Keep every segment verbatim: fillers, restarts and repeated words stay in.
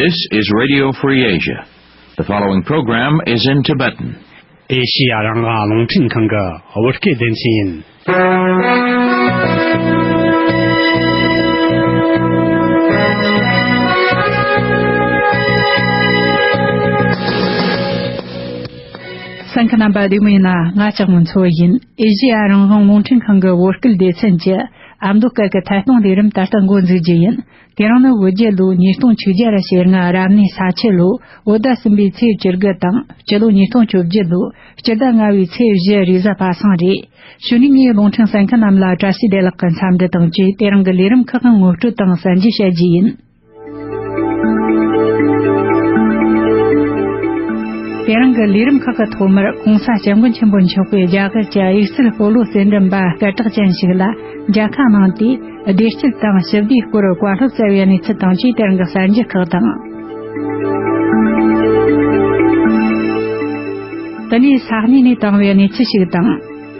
This is Radio Free Asia. The following program is in Tibetan. ཨེ་ཤི་ཡ་རང་དབང་རླུང་འཕྲིན་ཁང་གི་བོད་སྐད་སྡེ་ཚན་ཡིན། གསན་མཁན་རྣམ་པ་བདེ་མོ་ཡིན་ན། ང་ལྕགས་མོ་མཚོ་ཡིན། ཨེ་ཤི་ཡ་རང་དབང་རླུང་འཕྲིན་ཁང་གི་བོད་སྐད་སྡེ་ཚན་གྱི་ཨ་མདོ་སྐད་ཀྱི་ཐད་གཏོང་ལས་རིམ་ད་ལྟ་འགོ་འཛུགས་རྒྱུ་ཡིན། དེ་རིང་ནི་བོད་རྒྱལ་ལོ་ཉིས་སྟོང་བཅོ་བརྒྱད་ཞེ་ལྔ་རབ་གནས་ས་ཁྱི་ལོ་བོད་ཟླ་གསུམ་པའི་ཚེས་བཅུ་དགུ་དང་། སྤྱི་ལོ་ཉིས་སྟོང་བཅོ་བརྒྱད་ལོ་སྤྱི་ཟླ་ལྔ་བའི་ཚེས་བཞི་རེས་གཟའ་པ་སངས་རེད། གཞུག་ནས་ངས་རླུང་འཕྲིན་གསན་མཁན་རྣམས་ལ་བཀྲ་ཤིས་བདེ་ལེགས་ཀྱི་འཚམས་འདྲི་དང་བཅས། དེ་རིང་གི་ལས་རིམ་ཁག་གི་ངོ་སྤྲོད་དང་གསན་རྒྱུ་བྱ་རྒྱུ་ཡིན། དེ་རིང་གི་ལས་རིམ་ཁག་གི་ཐོག་མར། ྋགོང་ས་ྋསྐྱབས་མགོན་ཆེན་པོ་མཆོག་གིས་རྒྱ་གར་གྱི་དབྱུག་སྲིད་སྤོ་ལོ་རྩེད་འགྲན་པ་སྐད་གྲགས་ཅན་ཞིག་ལ་མཇལ་ཁ་གནང་སྟེ། བདེ་སྐྱིད་དང་ཞི་བདེའི་སྐོར་བཀའ་སློབ་སྩལ་བའི་གནས་ཚུལ་དང་བཅས། དེ་རིང་གི་གསར་འགྱུར་ཁག་དང་། དེ་ནས་ས་གནས་ནས་བཏང་བའི་གནས་ཚུལ་ཞིག་དང་།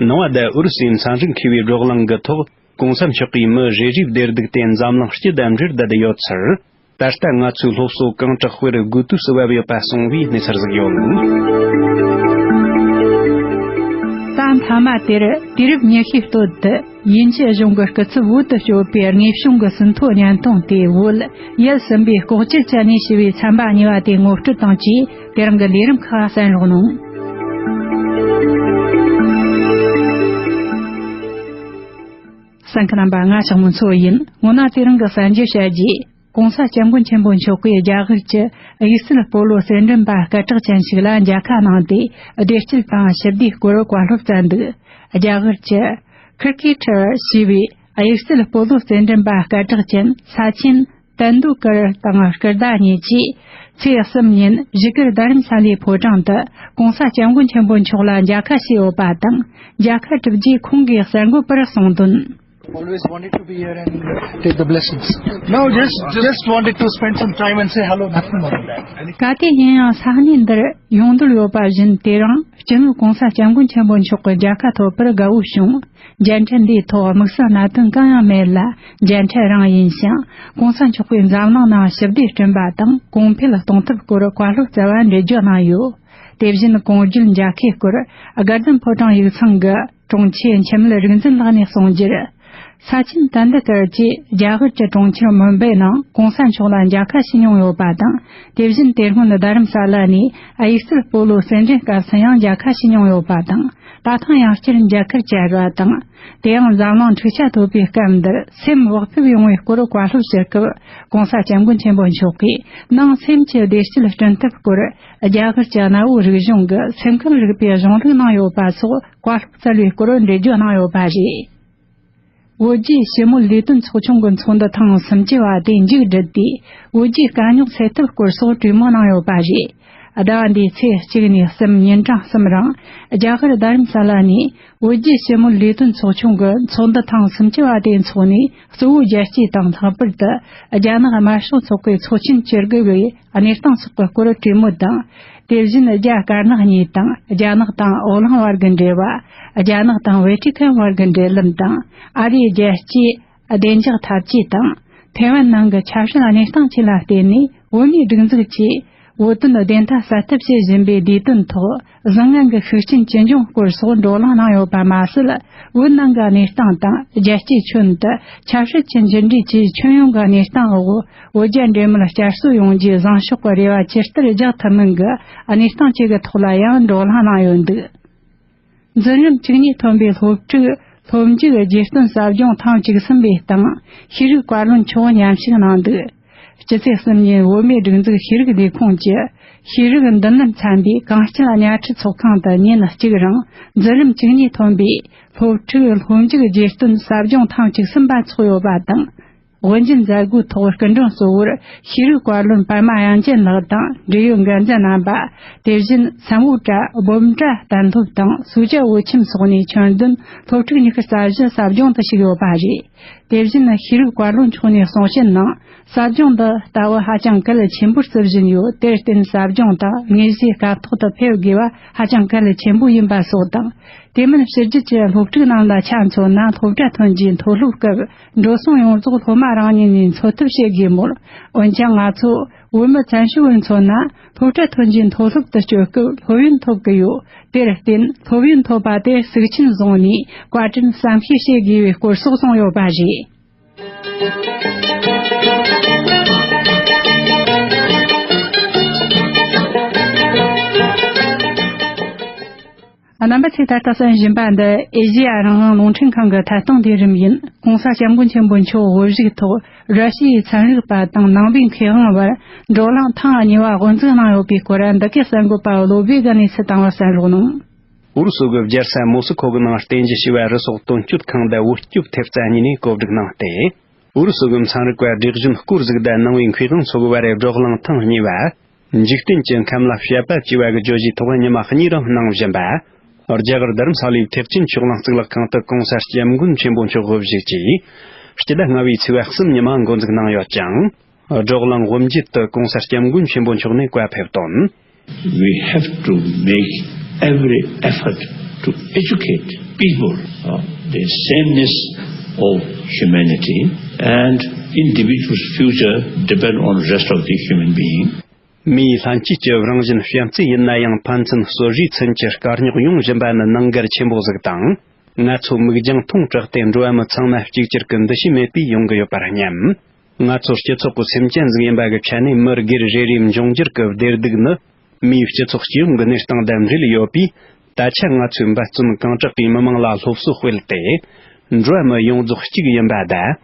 ནང་བ་དང་ཨུ་རུ་སུའི་མཚན་རིག་མཁས་པའི་བགྲོ་གླེང་གི་ཐོག ྋགོང་ས་མཆོག་གིས་མི་རེ་རེའི་བདེ་སྡུག་དེ་འཛམ་གླིང་སྤྱི་དང་འབྲེལ་བསྡད་ཡོད་ཚུལ། ད་ལྟ་ང་ཚོའི་སློབ་གསོ་གང་དྲག་དཔེར་དགོས་དུས་སུ་བབ་ཡོད་པ་གསུངས་པའི་གནས་ཚུལ་ཟིག་ཡོད། ད་མཐའ་མ་དེར་དུས་རབས་ཉི་ཤུའི་སྟོད་དུ་དབྱིན་ཇི་གཞུང་གི་སྐུ་ཚབ་བོད་དུ་བསྐྱོད་པའི་དངོས་བྱུང་གི་ཟིན་ཐོ་སྙན་ཐོ་དེ། བོད་ཡུལ་གསུམ་པའི་ལྐོག་གྱུར་གྱི་གནས་ཞེས་པའི་ཚན་པ་གཉིས་པ་དེའི་ངོ་སྤྲོད་དང་བཅས། དེ་རིང་གི་ལས་རིམ་ཁག་གསན་རོགས་གནང་། གསན་མཁན་རྣམ་པ། ང་ལྕགས་མོ་མཚོ་ཡིན། སྔོན་ན་དེ་རིང་གི་གསར་འགྱུར་བཤད་རྒྱུ། ྋགོང་ས་ྋསྐྱབས་མགོན་ཆེན་པོ་མཆོག་གིས་རྒྱ་གར་གྱི་དབྱུག་སྲིད་སྤོ་ལོ་རྩེད་འགྲན་པ་སྐད་གྲགས་ཅན་ཞིག་ལ་མཇལ་ཁ་གནང་སྟེ། བདེ་སྐྱིད་དང་ཞི་བདེའི་སྐོར་བཀའ་སློབ་སྩལ་འདུག་རྒྱ་གར་གྱི་ཁིར་ཀེ་ཊར་ཞེས་པའི་དབྱུག་སྲིད་སྤོ་ལོ་རྩེད་འགྲན་པ་སྐད་གྲགས་ཅན་ས་ཆེན་ཏན་དུ་ཀར་དང་སྐུ་ཟླ་གཉིས་ཀྱིས་ཚེས་གསུམ་ཉིན་བཞུགས་སྒར་རྡ་རམ་ས་ལའི་ཕོ་བྲང་དུ་ྋགོང་ས་ྋསྐྱབས་མགོན་ཆེན་པོ་མཆོག་ལ་མཇལ་ཁ་ཞུས་ཡོད་པ་དང་། མཇལ་ཁ་གྲུབ་རྗེས་ཁོང་གིས་གསར་འགོད་པར་གསུངས་དོན། Always wanted to be here and take the blessings. No, just just wanted to spend some time and say hello, nothing more than that. ག་དུས་ཡིན་ཡང་ས་གནས་འདིར་ཡོང་འདོད་ཡོད་པ་བཞིན། དེ་རིང་སྤྱི་ནོར་ྋགོང་ས་ྋསྐྱབས་མགོན་ཆེན་པོ་མཆོག་གི་མཇལ་ཁ་ཐོབ་པར་དགའ་བོ་བྱུང་། མཇལ་འཕྲད་འདིའི་ཐོག་དམིགས་བསལ་གནད་དོན་གང་ཡང་མེད་ལ། མཇལ་འཕྲད་རང་ཡིན་ཞིང་། ྋགོང་ས་མཆོག་གིས་འཛམ་གླིང་ནང་ཞི་བདེ་བསྐྲུན་པ་དང་གོང་འཕེལ་གཏོང་ཐབས་སྐོར་བཀའ་སློབ་སྩལ་བ་འགྲེལ་བརྗོད་གནང་ཡོད། དེ་བཞིན་གོང་བརྗོད་མཇལ་ཁའི་སྐོར་དགའ་ལྡན་ཕོ་བྲང་ཡིག་ཚང་གི་དྲུང་ཆེ་འཆི་མེད་རིག་འཛིན་ལགས་ནས་གསུངས་རྒྱུར། ས་ཆེན་ཏན་ཏི་ཀར་གྱིས་རྒྱ་གར་གྱི་གྲོང་ཁྱེར་མུམ་བེ་ནང་ྋགོང་ས་མཆོག་ལ་མཇལ་ཁ་ཞུས་མྱོང་ཡོད་པ་དང་། དེ་བཞིན་དེ་སྔོན་རྡ་རམ་ས་ལ་ནས་དབྱུག་སྲིད་སྤོ་ལོ་རྩེད་འགྲན་སྐབས་སུ་ཡང་མཇལ་ཁ་ཞུས་མྱོང་ཡོད་པ་དང་། ད་ཐེངས་ཡང་བསྐྱར་མཇལ་ཁར་བཅར་བ་དང་། དེ་ཡང་འཛམ་གླིང་འཁྲུག་ཆ་དོད་པའི་སྐབས་འདིར་སེམས་བག་ཕེབས་ཡོང་བའི་སྐོར་བཀའ་སློབ་ཞུ་སྐབས། ྋགོང་ས་ྋསྐྱབས་མགོན་ཆེན་པོ་མཆོག་གིས་ནང་སེམས་ཀྱི་བདེ་སྐྱིད་བསྐྲུན་ཐབས་སྐོར་རྒྱ་གར་གྱི་གནའ་བོའི་རིག་གཞུང་གི་སེམས་ཁམས་རིག་པའི་གཞུང་ལུགས་གནང་ཡོད་པ་སོགས་བཀའ་སློབ་སྩལ་བའི་སྐོར་འགྲེལ་བརྗོད་གནང་ཡོད་པ་རེད། བོད་རྒྱའི་ཞི་མོལ་ལས་དོན་ཚོགས་ཆུང་གི་ཚོགས་འདུ་ཐེངས་སུམ་ཅུ་བ་དེ་མཇུག་བསྒྲིལ་ཏེ། བོད་རྒྱའི་དཀའ་རྙོག་སེལ་ཐབས་སྐོར་སོགས་གྲོས་མོལ་གནང་ཡོད་པ་རེད། ཟླ་བ་འདིའི་ཚེས་གཅིག་ནས་གསུམ་ཉིན་གྲངས་གསུམ་རིང་རྒྱ་གར་རྡ་རམ་ས་ལ་ནས་བོད་རྒྱའི་ཞི་མོལ་ལས་དོན་ཚོགས་ཆུང་གི་ཚོགས་འདུ་ཐེངས་སུམ་ཅུ་བ་དེ་འཚོགས་ནས། གཙོ་བོ་རྒྱལ་སྤྱི་དང་། ལྷག་པར་དུ་རྒྱ་ནག་དམར་ཤོག་ཚོགས་པའི་ཚོགས་ཆེན་བཅུ་དགུ་བའི་གནས་སྟངས་སོགས་ཀྱི་སྐོར་གྲོས་མོལ་དང་། དེ་བཞིན་རྒྱ་དཀར་ནག་གཉིས་དང་། རྒྱ་ནག་དང་ཨོ་གླིང་བར་གྱི་འབྲེལ་བ། རྒྱ་ནག་དང་ཝེ་ཊི་ཁན་བར་གྱི་འབྲེལ་ལམ་དང་། ཨ་རིའི་རྒྱལ་སྤྱིའི་བདེ་འཇགས་འཐབ་ཇུས་དང་། ཐའེ་ཝན་ནང་གི་ཆབ་སྲིད་གནས་སྟངས་བཅས་ལ་བརྟེན་ནས། བོད་མིའི་སྒྲིག་འཛུགས་ཀྱིས་བོད་དོན་བདེན་མཐའ་གསལ་ཐབས་བྱེད་བཞིན་པའི་ལས་དོན་ཐོག་བཟང་ངན་གྱི་ཤུགས་རྐྱེན་ཇི་འབྱུང་སྐོར་སོགས་བགྲོ་གླེང་གནང་ཡོད་པ་མ་ཟད། བོད་ནང་གི་གནས་སྟངས་དང་། རྒྱལ་སྤྱིའི་ཁྱོན་དུ་ཆབ་སྲིད་ཀྱི་འགྱུར་འགྲོས་བཅས་ཁྱོན་ཡོངས་ཀྱི་གནས་སྟངས་འོག་བོད་རྒྱ་འབྲེལ་མོལ་བསྐྱར་གསོ་ཡོང་རྒྱུའི་བཟང་ཕྱོགས་ཀྱི་རེ་བ་ཇི་ལྟར་རྒྱག་ཐུབ་མིན་གྱི་གནས་སྟངས་བཅས་ཀྱི་ཐོག་ལ་ཡང་བགྲོ་གླེང་གནང་ཡོད་འདུག་འཛིན་རིམ་བཅུ་གཉིས་ཐོན་པའི་སློབ་ཕྲུག་སློབ་འཇུག་རྗེས་བསྟུན་ཟབ་སྦྱོང་ཐེངས་བཅུ་གསུམ་པའི་སྟེང་ཤེས་རིག་བཀའ་བློན་མཆོག་མཉམ་ཞུགས་གནང་འདུག་སྤྱི་ཚེས་གསུམ་ཉིན་བོད་མིའི་སྒྲིག་འཛུགས་ཤེས་རིག་ལས་ཁུངས་ཀྱི་ཤེས་རིག་མདུན་ལམ་ཚན་པའི་གངས་སྐྱིད་གཉའ་ཁྲི་ཚོགས་ཁང་དུ་ཉིན་གཅིག་རིང་འཛིན་རིམ་བཅུ་གཉིས་ཐོན་པའི་སློབ་ཕྲུག་སློབ་འཇུག་རྗེས་བསྟུན་ཟབ་སྦྱོང་ཐེངས་བཅུ་གསུམ་པ་འཚོགས་ཡོད་པ་དང་། དབུ་འབྱེད་མཛད་སྒོའི་ཐོག་སྐུ་མགྲོན་གཙོ་བོར་ཤེས་རིག་བཀའ་བློན་པདྨ་དབྱངས་ཅན་ལགས་དང་འབྲེལ་ཡོད་འགན་འཛིན་རྣམ་པ། དེ་བཞིན་སམ་བྷོ་ཊ་སྦོམ་ཊ་གཏན་སློབ་དང་སུ་ཇཱ་དབུ་ཆེམ་སོགས་ནས་ཁྱོན་བསྡོམས་སློབ་ཕྲུག་ཉི་ཤུ་རྩ་བཞི་ཟབ་སྦྱོང་དུ་ཞུགས་ཡོད་པ་རེད། དེ་བཞིན་ཤེས་རིག་བཀའ་བློན་མཆོག་ནས་གསུང་བཤད་ནང་། ཟབ་སྦྱོང་འདི་ལྟ་བུ་ཧ་ཅང་གལ་ཆེན་པོར་བརྩི་བཞིན་ཡོད། དེར་བརྟེན་ཟབ་སྦྱོང་དང་དངོས་གཞིའི་སྐབས་ཐོག་ཏུ་ཕེབས་དགོས་པ་ཧ་ཅང་གལ་ཆེན་པོ་ཡིན་པ་སོགས་དང་། དེ་མིན་ཕྱི་རྒྱལ་གྱི་སློབ་ཕྲུག་རྣམས་ལ་ཆ་མཚོན་ན། སློབ་གྲྭ་ཐོན་རྗེས་མཐོ་སློབ་སྐབས་འགྲོ་སོང་ཡོངས་རྫོགས་སློབ་མ་རང་ཉིད་ནས་འཚོལ་ཐབས་བྱེད་དགོས་མོད། འོན་ཀྱང་ང་ཚོ་བོད་མི་བཙན་བྱོལ་བར་མཚོན་ན། སློབ་གྲྭ་ཐོན་རྗེས་མཐོ་སློབ་ཏུ་བསྐྱོད་སྐབས་སློབ་ཡོན་ཐོབ་ཀྱི་ཡོད། དེར་བརྟེན་སློབ་ཡོན་ཐོབ་པ་དེ་གཟུགས་ཆེན་བཟུང་ནས་བཀའ་དྲིན་བསམ་ཤེས་བྱེད་དགོས་པའི་སྐོར་སོགས་གསུངས་ཡོད་པ་རེད། རྣམ་པ་ཚོས་ད་ལྟ་གསན་བཞིན་པ་འདི་ཨེ་ཤེ་ཡ་རང་དབང་རླུང་འཕྲིན་ཁང་གི་ཐད་གཏོང་ལས་རིམ་ཡིན། ྋགོང་ས་ྋསྐྱབས་མགོན་ཆེན་པོ་མཆོག་དབུ་བཞུགས་ཐོག་ར་ཤི་ཡའི་ཚན་རིག་པ་དང་ནང་པའི་མཁས་དབང་བར་བགྲོ་གླེང་ཐེངས་གཉིས་པ་དབུ་འཛུགས་གནང་ཡོད་པའི་སྐོར། འདི་གའི་གསར་འགོད་པ་བློ་བྷེ་ག་ནས་ཚུར་བཏང་བ་གསན་རོགས་གནང་། ཨུ་རུ་སུ་གི་རྒྱལ་ས་མོ་སི་ཁོ་གི་ནང་རྟེན་གཞི་བྱས་པའི་རུ་སོགས་དོན་གཅོད་ཁང་དུ་བོད་སྐྱོབ་ཐེབས་རྩ་གཉིས་ནས་གོ་སྒྲིག་གནང་སྟེ། ཨུ་རུ་སུ་གི་ཚན་རིག་པ་བགྲེས་གཞོན་སྐོར་ཟིག་དང་ནང་པའི་མཁས་དབང་ཚོ་གི་བར་བགྲོ་གླེང་ཐེངས་གཉིས་པ། འཇིག་རྟེན་གྱི་ཁམས་ལ་བཤད་པ་ཅེས་པ་གི་བརྗོད་གཞིའི་ཐོག་ཉི་མ་གཉིས་རིང་གནང་བཞིན་པ། རྒྱ་གར་རྡ་རམ་ས་ལའི་ཐེག་ཆེན་ཕྱོགས་གླང་གཙུག་ལག་ཁང་དུ་ྋགོང་ས་ྋསྐྱབས་མགོན་ཆེན་པོ་མཆོག་དབུ་བཞུགས་ཀྱིས་སྤྱི་ཟླ་ལྔ་པའི་ཚེས་པ་གསུམ་ཉི་མ་འགོ་འཛུགས་གནང་ཡོད་ཅིང་། བགྲོ་གླེང་དབུ་འབྱེད་དུ་ྋགོང་ས་ྋསྐྱབས་མགོན་ཆེན་པོ་མཆོག་ནས་བཀའ་ཕེབས་དོན། We have to make every effort to educate people, uh, the sameness of humanity, and individual's future depend on rest of the human being. མིའི་ལྷན་སྐྱེས་ཀྱི་རང་བཞིན་བྱམས་བརྩེ་ཡིན་ན་ཡང་ཕན་ཚུན་རྩོད་རེས་མཚོན་གྱི་དཀའ་རྙོག་ཡོང་བཞིན་པ་ནི་ནང་འགལ་ཆེན་པོ་ཟིག་དང་། ང་ཚོ་མིག་རྒྱང་ཐུང་དྲགས་ཏེ་འགྲོ་བ་མི་ཚང་མ་གཅིག་གྱུར་གྱི་འདུ་ཤེས་མེད་པས་ཡོང་གི་ཡོད་པར་སྙམ། ང་ཚོ་སྤྱི་ཚོགས་ཀྱི་སེམས་ཅན་ཟིག་ཡིན་པ་གི་ཆ་ནས་མི་སྒེར་རེ་རེའི་འབྱུང་འགྱུར་གྱི་བདེ་སྡུག་ནི། མིའི་སྤྱི་ཚོགས་སྤྱི་ཡོངས་ཀྱི་གནས་སྟངས་དང་འབྲེལ་ཡོད་པས། ད་ཆ་ང་ཚོས་འབད་བརྩོན་གང་དྲག་གིས་མི་མང་ལ་སློབ་གསོ་སྤེལ་ཏེ། འགྲོ་བ་མི་ཡོངས་རྫོགས་གཅིག་ཡིན་པ་དང་།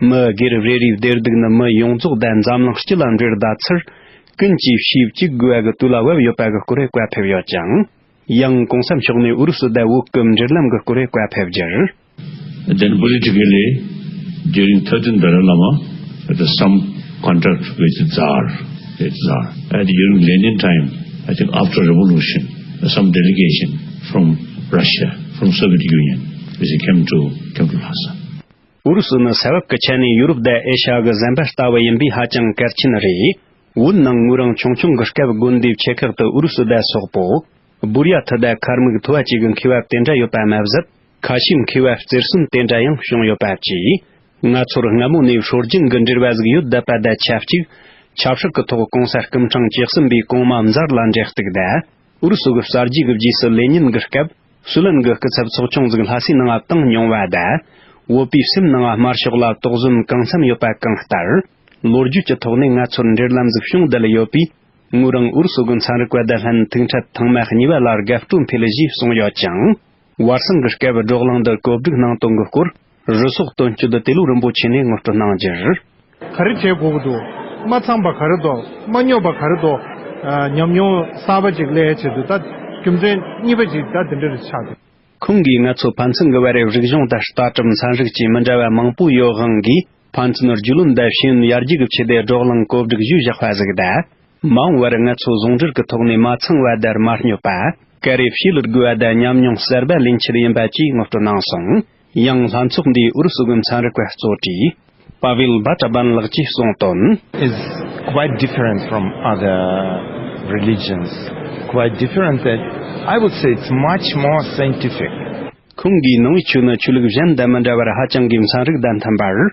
མི་སྒེར་རེ་རེའི་བདེ་སྡུག་ནི་མི་ཡོངས་རྫོགས་དང་འཛམ་གླིང་སྤྱི་ལ་འབྲེལ་ད་ཚུལ། ཀུན་གྱིས་ཤེས་བཅུག་དགོས་པ་གི་དུས་ལ་བབ་ཡོད་པ་གི་སྐོར་བཀའ་ཕེབས་ཡོད་ཅིང་། ཡང་གོང་ས་མཆོག་ནས་ཨུ་རུ་སུ་དང་བོད་ཀྱི་འབྲེལ་ལམ་གྱི་སྐོར་བཀའ་ཕེབས་རྒྱུར། Then politically, during thirteenth Dalai Lama, there was some contact with Tsar, with Tsar. And during Lenin time, I think after revolution, some delegation from Russia, from Soviet Union, which came to, came to Lhasa. ཨུ་རུ་སུ་ནི་ས་བབ་ཀྱི་ཆ་ནས་ཡུ་རོབ་དང་ཨེ་ཤ་ཡ་གི་ཟམ་པ་ལྟ་བུ་ཡིན་པས་ཧ་ཅང་གལ་ཆེན་རེད། བོད་ནང་ངོས་རང་ཆུང་ཆུང་གི་སྐབས་དགོན་སྡེའི་ཆེ་ཁག་ཏུ་ཨུ་རུ་སུ་དང་སོག་པོ། བུར་ཡ་ཐི་དང་མཁར་མིག་ཐོ་བ་བཅས་ཀྱི་མཁས་པ་དེ་འདྲ་ཡོད་པ་མ་ཟད། ཁ་ཤས་མཁས་པ་རྩེར་སོན་དེ་འདྲ་ཡང་བྱུང་ཡོད་པ་བཅས། ང་ཚོར་སྔ་མོ་ནས་སྲོལ་རྒྱུན་གྱི་འབྲེལ་བ་ཟིག་ཡོད་བསྡད་པ་དང་ཆབས་ཅིག་ཆབ་སྲིད་ཀྱི་ཐོག་གོང་ས་སྐུ་ཕྲེང་བཅུ་གསུམ་པའི་གོང་མ་མཛད་ལ་འབྲེལ་གཏུག་དང་། ཨུ་རུ་སུ་གི་གསར་བརྗེ་གི་རྗེས་སུ་ལེ་ཉིན་གྱི་སྐབས་སུ་ལན་གྱི་སྐུ་ཚབ་ཚོགས་ཆུང་ཟིག་ལྷ་སའི་ནང་ང་བཏང་མྱོང་བ་དང་། བོད་པའི་སེམས་ནང་ང་དམར་ཤོག་ལ་དོགས་ཟོན་གང་འཚམ་ཡོད་པ་གང་ལྟར། ལོ་རྒྱུས་ཀྱི་ཐོག་ནས་ང་ཚོར་འབྲེལ་ལམ་ཟིག་བྱུང་བསྡད་ཡོད་པས། ངོས་རང་ཨུ་རུ་སུ་གི་ཚན་རིག་པ་དང་ལྷན་ཐུག་འཕྲད་ཐེངས་མ་གཉིས་པ་ལ་དགའ་སྤྲོ་འཕེལ་ཞེས་གསུངས་ཡོད་ཅིང་། བར་སང་གི་སྐབས་བགྲོ་གླེང་འདི་གོ་སྒྲིག་གནང་དོན་གྱི་སྐོར། རུ་སོག་དོན་གཅོད་ཏེ་ལོ་རིན་པོ་ཆེ་ནས་ངོ་སྤྲོད་གནང་རྒྱུར། ག་རེ་བྱེད་དགོས་ཀྱི་འདུག་མ་ཚང་པ་ག་རེ་འདུག་མ་སྙོབ་པ་ག་རེ་འདུག་ཨ། ཉམས་མྱོང་གསར་པ་ཅིག་སླེབས་ཆེད་དུ་ད་རྒྱུ་མཚན་གཉིས་པ་ཅིག་ད་འདི་འདྲ་རེ་ཆགས་འདུག་ཁོང་གིས་ང་ཚོ་ཕན་ཚུན་གྱི་བར་རིག་གཞུང་དང་ལྟ་གྲུབ་ཚན་རིག་བཅས་མི་འདྲ་བ་མང་པོ་ཡོད་དབང་གིས་ཕན་ཚུན་རྒྱུས་ལོན་དང་ཤེས་ཡོན་ཡར་རྒྱས་ཀྱི་ཆེད་དུ་བགྲོ་གླེང་གོ་སྒྲིག་ཞུས་བཞག་པ་ཟིག་དང་། མ་འོངས་པར་ང་ཚོ་ཟུང་འབྲེལ་གྱི་ཐོག་ནས་མ་ཚང་བ་དང་མ་སྙོབ་པ། ག་རེ་བྱེད་ལ་དགོས་པ་དང་ཉམས་མྱོང་གསར་པ་ལེན་ཆེད་ཡིན་པ་བཅས་ངོ་སྤྲོད་གནང་སོང་། ཡང་ལྷན་ཚོགས་འདིའི་ཨུ་རུ་སུ་གི་ཚན་རིག་པ་གཙོ་གྲས། པ་ཝེལ་བྷ་ཏྲ་བན་ལགས་ཀྱིས་གསུངས་དོན། Is quite different from other religions. Quite different that I would say it's much more scientific. ཁོང་གིས་ནང་པའི་ཆོས་ནི་ཆོས་ལུགས་གཞན་དང་མི་འདྲ་བར་ཧ་ཅང་གི་ཚན་རིག་དང་མཐུན་པར།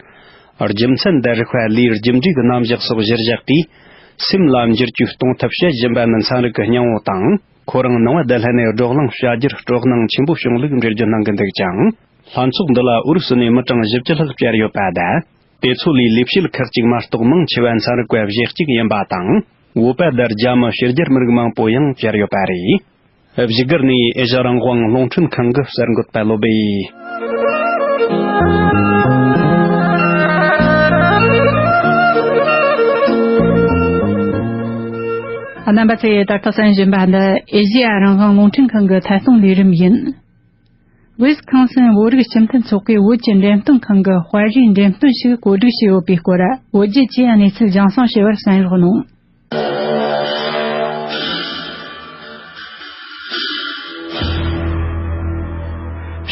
རྒྱུ་མཚན་དང་རིགས་པ་ལས་རྒྱུ་འབྲས་ཀྱི་རྣམ་གཞག་སོགས་གཞིར་བཞག་གིས། སེམས་ལ་འགྱུར་བཅོས་གཏོང་ཐབས་བྱེད་བཞིན་པ་ནི་ཚན་རིག་གི་སྙིང་བོ་དང་། ཁོ་རང་ནང་པ་དང་ལྷན་ནས་བགྲོ་གླེང་བྱ་རྒྱུར་སྤྲོ་སྣང་ཆེན་པོ་བྱུང་ལུགས་འགྲེལ་བརྗོད་གནང་གི་འདུག་ཅིང་། ལྷན་ཚོགས་འདི་ལ་ཨུ་རུ་སུ་ནས་མི་གྲངས་བཞི་བཅུ་ལྷག་བཅར་ཡོད་པ་དང་། དེ་ཚོ་ལས་ལས་བྱེད་ཁག་ཅིག་མ་གཏོགས་མང་ཆེ་བ་ཚན་རིག་པ་བཞི་གཅིག་ཡིན་པ་དང་། བོད་པ་དང་རྒྱ་མི་ཕྱི་རྒྱལ་མི་རིགས་མང་པོ་ཡང་བཅར་ཡོད་པ་རེད། བཞུགས་སྒར་ནས་ཨེ་ཤ་རང་དབང་རླུང་འཕྲིན་ཁང་གི་གསར་འགོད་པ་བློ་བྷེ། རྣམ་པ་ཚོས་ད་ལྟ་གསན་བཞིན་པ་འདི་ཨེ་ཤེ་ཡ་རང་དབང་རླུང་འཕྲིན་ཁང་གི་ཐད་གཏོང་ལས་རིམ་ཡིན། ཝི་སི་ཁོན་སིན་བོད་རིགས་སྤྱི་མཐུན་ཚོགས་པས་བོད་ཀྱི་འགྲེམས་སྟོན་ཁང་གི་དཔར་རིས་འགྲེམས་སྟོན་ཞིག་གོ་སྒྲིག་བྱས་ཡོད་པའི་སྐོར། བོད་བརྒྱུད་ཀྱིས་གནས་ཚུལ་རྒྱང་སྲིང་ཞུ་བར་གསན་རོགས་གནང་།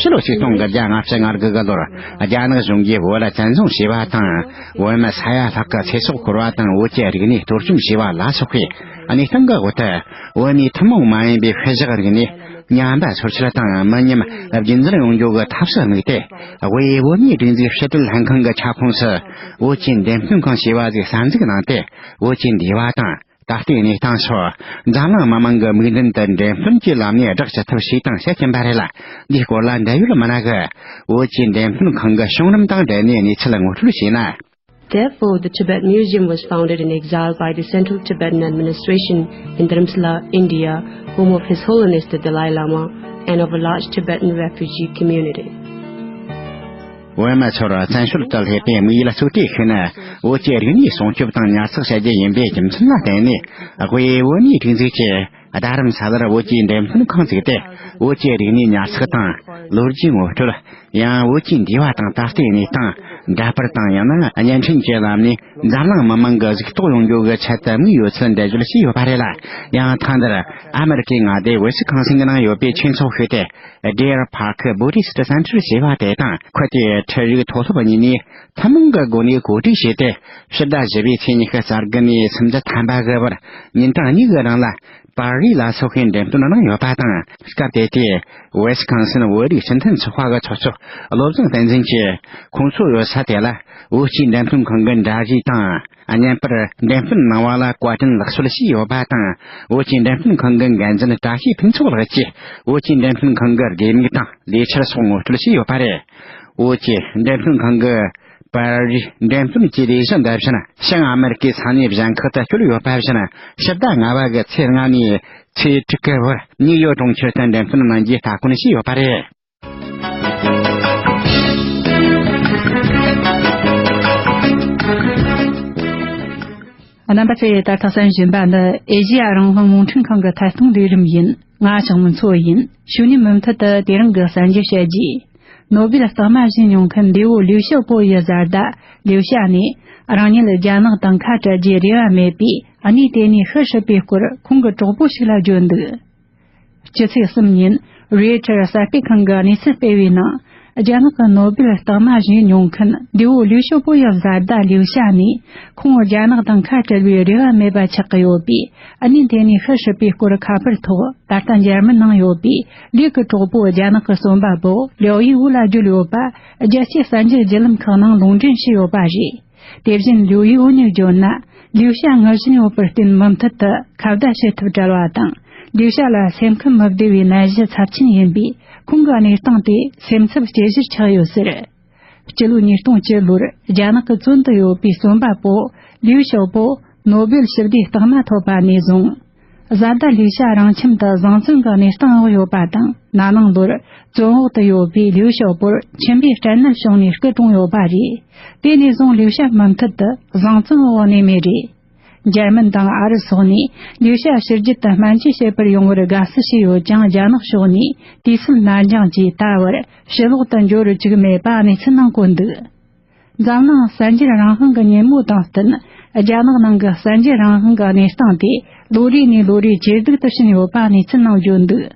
ཕྱི་ལོ་ཆིག་སྟོང་དགུ་བརྒྱ་ལྔ་བཅུ་ང་དགུ་གི་ལོར་རྒྱ་ནག་གཞུང་གིས་བོད་ལ་བཙན་བཟུང་བྱས་པ་དང་། བོད་མི་ས་ཡ་ལྷག་གི་ཚེ་སྲོག་ཤོར་བ་དང་། བོད་ཀྱི་རིག་གནས་གཏོར་བཅོམ་བྱས་པ་ལ་སོགས་པའི་གནས་སྟངས་ཀྱི་འོག་ཏུ། བོད་མིའི་ཐུན་མོང་མ་ཡིན་པའི་ཤུལ་བཞག་རིག་གནས། ཉམས་པ་སོར་ཆུད་དང་མི་ཉམས་རྒྱུན་འཛིན་ཡོང་རྒྱུ་གི་ཐབས་སུ་དམིགས་ཏེ། དབུས་བོད་མིའི་སྒྲིག་འཛུགས་ཕྱི་དྲིལ་ལྷན་ཁང་གི་ཁྱབ་ཁོངས་སུ་བོད་ཀྱི་འགྲེམས་སྟོན་ཁང་ཞེས་པ་ཞིག་གསར་འཛུགས་གནང་སྟེ། བོད་ཀྱི་འདས་པ་དང་ད་ལྟའི་གནས་སྟངས་སོགས་འཛམ་གླིང་མི་མང་གི་མིག་མདུན་དུ་འགྲེམས་སྟོན་གྱི་ལམ་ནས་བསྒྲགས་ཅི་ཐུབ་བྱས་དང་བྱེད་ཀྱིན་པ་རེད་ལ། འདིའི་སྐོར་ལ་འབྲེལ་ཡོད་མི་སྣ་གིས་བོད་ཀྱི་འགྲེམས་སྟོན་ཁང་གི་བྱུང་རིམ་དང་འབྲེལ་ནས་གནས་ཚུལ་ངོ་སྤྲོད་བྱས་ན། Therefore, the Tibetan Museum was founded in exile by the Central Tibetan Administration in Dharamsala, India, home of His Holiness the Dalai Lama and of a large Tibetan refugee community. བོད་མི་ཚོར་བཙན་བྱོལ་དུ་སླེབས་པའི་དམིགས་ཡུལ་གཙོ་གྲས་ཤིག་ནི། བོད་ཀྱི་རིག་གནས་སྲུང་སྐྱོབ་དང་ཉར་ཚགས་བྱ་རྒྱུ་ཡིན་པའི་རྒྱུ་མཚན་ལ་བརྟེན་ནས། དབུས་བོད་མིའི་སྒྲིག་འཛུགས་ཀྱིས་རྡ་རམ་ས་ལར་བོད་ཀྱི་འགྲེམས་སྟོན་ཁང་བཙུགས་ཏེ། བོད་ཀྱི་རིག་གནས་ཉར་ཚགས་དང་། ལོ་རྒྱུས་ངོ་སྤྲོད། ཡང་བོད་ཀྱི་འདས་པ་དང་ད་ལྟའི་གནས་སྟངས་འདྲ་པར་དང་། ཡང་ན་བརྙན་འཕྲིན་གྱི་ལམ་ནས་འཛམ་གླིང་མི་མང་གི་གཟིགས་རྟོག་ཡོང་རྒྱུ་གི་ཆེད་དུ་དམིགས་ཡོད་ཚུལ་འགྲེལ་བརྗོད་བྱས་ཡོད་པ་རེད་ལ། ཡང་ཐེངས་འདིར་ཨ་མེ་རི་ཀའི་མངའ་སྡེ་ཝི་སི་ཁོན་སིན་གྱི་ནང་ཡོད་པའི་ཆོས་ཚོགས་ཤིག་སྟེ། Deer Park Buddhist Center ཞེས་པ་དེ་དང་། ཁུལ་དེའི་ཁྲིད་རིགས་མཐོ་སློབ་གཉིས་ནས་ཐུན་མོང་གི་སྒོ་ནས་གོ་སྒྲིག་བྱས་ཏེ། ཕྱི་ཟླ་བཞི་པའི་ཚེས་ཉི་ཤུ་རྩ་དགུ་ནས་སུམ་ཅུ་ཐམ་པ་གི་བར་ཉིན་གྲངས་གཉིས་ཀྱི་རིང་ལ། པར་རིས་ལ་སོགས་པའི་འགྲེམས་སྟོན་གནང་ཡོད་པ་དང་། སྐབས་དེ་དུས་ཝེ་སི་ཁོན་སིན་བོད་རིགས་སྤྱི་མཐུན་ཚོགས་པ་གི་ཚོགས་གཙོ་བློ་བཟང་བསྟན་འཛིན་གྱིས་ཁོང་ཚོ་ཡོད་ས་དེ་ལ་བོད་ཀྱི་འགྲེམས་སྟོན་ཁང་གི་འདྲ་རིས་དང་། བརྙན་པར་འགྲེམས་སྟོན་གནང་བ་ལ་བཀའ་དྲིན་ལགས་སོ་ཞུས་ཡོད་པ་དང་། བོད་ཀྱི་འགྲེམས་སྟོན་ཁང་གི་འགན་འཛིན་བཀྲ་ཤིས་ཕུན་ཚོགས་ལགས་ཀྱིས་བོད་ཀྱི་འགྲེམས་སྟོན་ཁང་གི་དགོས་དམིགས་དང་ལས་འཆར་སོགས་ངོ་སྤྲོད་བྱས་ཡོད་པ་རེད། བོད་ཀྱི་འགྲེམས་སྟོན་ཁང་གི་པར་རིས་འགྲེམས་སྟོན་གྱི་ལས་གཞི་འདི་བཞིན་བྱང་ཨ་མེ་རི་ཀའི་ས་གནས་གཞན་ཁག་ཏུ་བསྐྱོད་ཡོད་པ་བཞིན། ཕྱི་ཟླ་ལྔ་པ་གི་ཚེས་ལྔ་ནས་ཚེས་དྲུག་གི་བར་ནིའུ་ཡོག་གྲོང་ཁྱེར་དུ་འགྲེམས་སྟོན་གནང་རྒྱུའི་སྟ་གོན་བྱས་ཡོད་པ་རེད། རྣམ་པ་ཚོས་ད་ལྟ་གསན་བཞིན་པ་འདི་ཨེ་ཤེ་ཡ་རང་དབང་རླུང་འཕྲིན་ཁང་གི་ཐད་གཏོང་ལས་རིམ་ཡིན། ང་ཞང་མུན་མཚོ་ཡིན། ཞུ་ཉིན་མུ་མཐུད་དུ་དེ་རིང་གི་གསར་འགྱུར་བཤད་རྒྱུ། ནོ་སྦེལ་རྟགས་མ་བཞེས་མྱོང་མཁན་ལིའུ་ལིའུ་ཞའོ་པོ་ཡི་བཟའ་ཟླ་ལིའུ་ཞ་ནས། རང་ཉིད་རྒྱ་ནག་དང་ཁ་བྲལ་རྒྱུའི་རེ་བ་མེད་པས། གནས་དེ་ནས་ཤི་སྲིད་པའི་སྐོར་ཁོང་གི་གྲོགས་པོ་ཞིག་ལ་བརྗོད་འདུག། སྤྱི་ཚེས་གསུམ་ཉིན་རོའི་ཊར་གསར་སྤེལ་ཁང་གི་གནས་ཚུལ་སྤེལ་བའི་ནང་། རྒྱ་ནག་གི་ནོ་སྦེལ་རྟགས་མ་བཞེས་མྱོང་མཁན་ལིའུ་ལིའུ་ཞའོ་པོ་ཡི་བཟའ་ཟླ་ལིའུ་ཞ་ནས། ཁོང་རྒྱ་ནག་དང་ཁ་བྲལ་བའི་རེ་བ་མེད་པ་ཆགས་ཀྱི་ཡོད་པས། གནས་དེ་ནས་ཤི་སྲིད་པའི་སྐོར་ཁ་པར་ཐོག་ད་ལྟ་འཇར་མན་ནང་ཡོད་པའི་ལིའུ་གི་གྲོགས་པོ་རྒྱ་ནག་གི་རྩོམ་པ་པོ་ལིའུ་ཡི་ཝུ་ལ་བརྗོད་ཡོད་པ། རྒྱལ་སྤྱིའི་གསར་འགྱུར་བརྒྱུད་ལམ་ཁག་ནང་ལུང་འདྲེན་བྱས་ཡོད་པ་རེད། དེ་བཞིན་ལིའུ་ཡི་ཝུ་ནས་བརྗོད་ན། ལིའུ་ཞ་ངུ་བཞིན་ཡོད་པར་བརྟེན། མུ་མཐུད་དུ་ཁ་བརྡ་བྱེད་ཐབས་བྲལ་བ་དང་། ལིའུ་ཞ་ལ་སེམས་ཁམས་མི་བདེ་བའི་ནད་གཞི་ཚབས་ཆེན་ཡིན་པས། ཁོང་གི་གནས་སྟངས་དེ་སེམས་འཚབ་སྐྱེ་གཞིར་ཆགས་ཡོད་ཟེར། སྤྱི་ལོ་ཉིས་སྟོང་བཅུ་ལོར་རྒྱ་ནག་གི་བཙོན་དུ་ཡོད་པའི་རྩོམ་པ་པོ་ལིའུ་ཞའོ་པོ་ནོ་སྦེལ་ཞི་བདེའི་རྟགས་མ་ཐོབ་པ་ནས་བཟུང་། བཟའ་ཟླ་ལིའུ་ཞ་རང་ཁྱིམ་དུ་བཟང་བཙོན་གྱི་གནས་སྟངས་འོག་ཡོད་པ་དང་། ན་ནིང་ལོར་བཙོན་འོག་ཏུ་ཡོད་པའི་ལིའུ་ཞའོ་པོར་མཆིན་པའི་སྐྲན་ནད་བྱུང་ནས་སྐུ་གྲོངས་ཡོད་པ་རེད། དེ་ནས་བཟུང་ལིའུ་ཞ་མུ་མཐུད་དུ་བཟང་བཙོན་འོག་གནས་མུས་རེད། འཇར་མན་དང་ཨ་རི་སོགས་ནས་ལིའུ་ཞ་ཕྱི་རྒྱལ་དུ་སྨན་བཅོས་བྱེད་པར་ཡོང་བར་དགའ་བསུ་བྱས་ཡོད་ཀྱང་། རྒྱ་ནག་ཕྱོགས་ནས་དུས་ཚོད་ནར་འགྱངས་ཀྱིས་ད་བར་ཕྱི་ལོག་ཏུ་འབྱོར་བཅུག་མེད་པ་གནས་ཚུལ་ནང་བཀོད་འདུག། འཛམ་གླིང་གསར་འགྱུར་རང་དབང་གི་ཉིན་མོ་དང་བསྟུན། རྒྱ་ནག་ནང་གི་གསར་འགྱུར་རང་དབང་གི་གནས་སྟངས་དེ་ལོ་རེ་ནས་ལོ་རེ་ཇེ་སྡུག་ཏུ་ཕྱིན་ཡོད་པ་གནས་ཚུལ་ནང་བརྗོད་འདུག།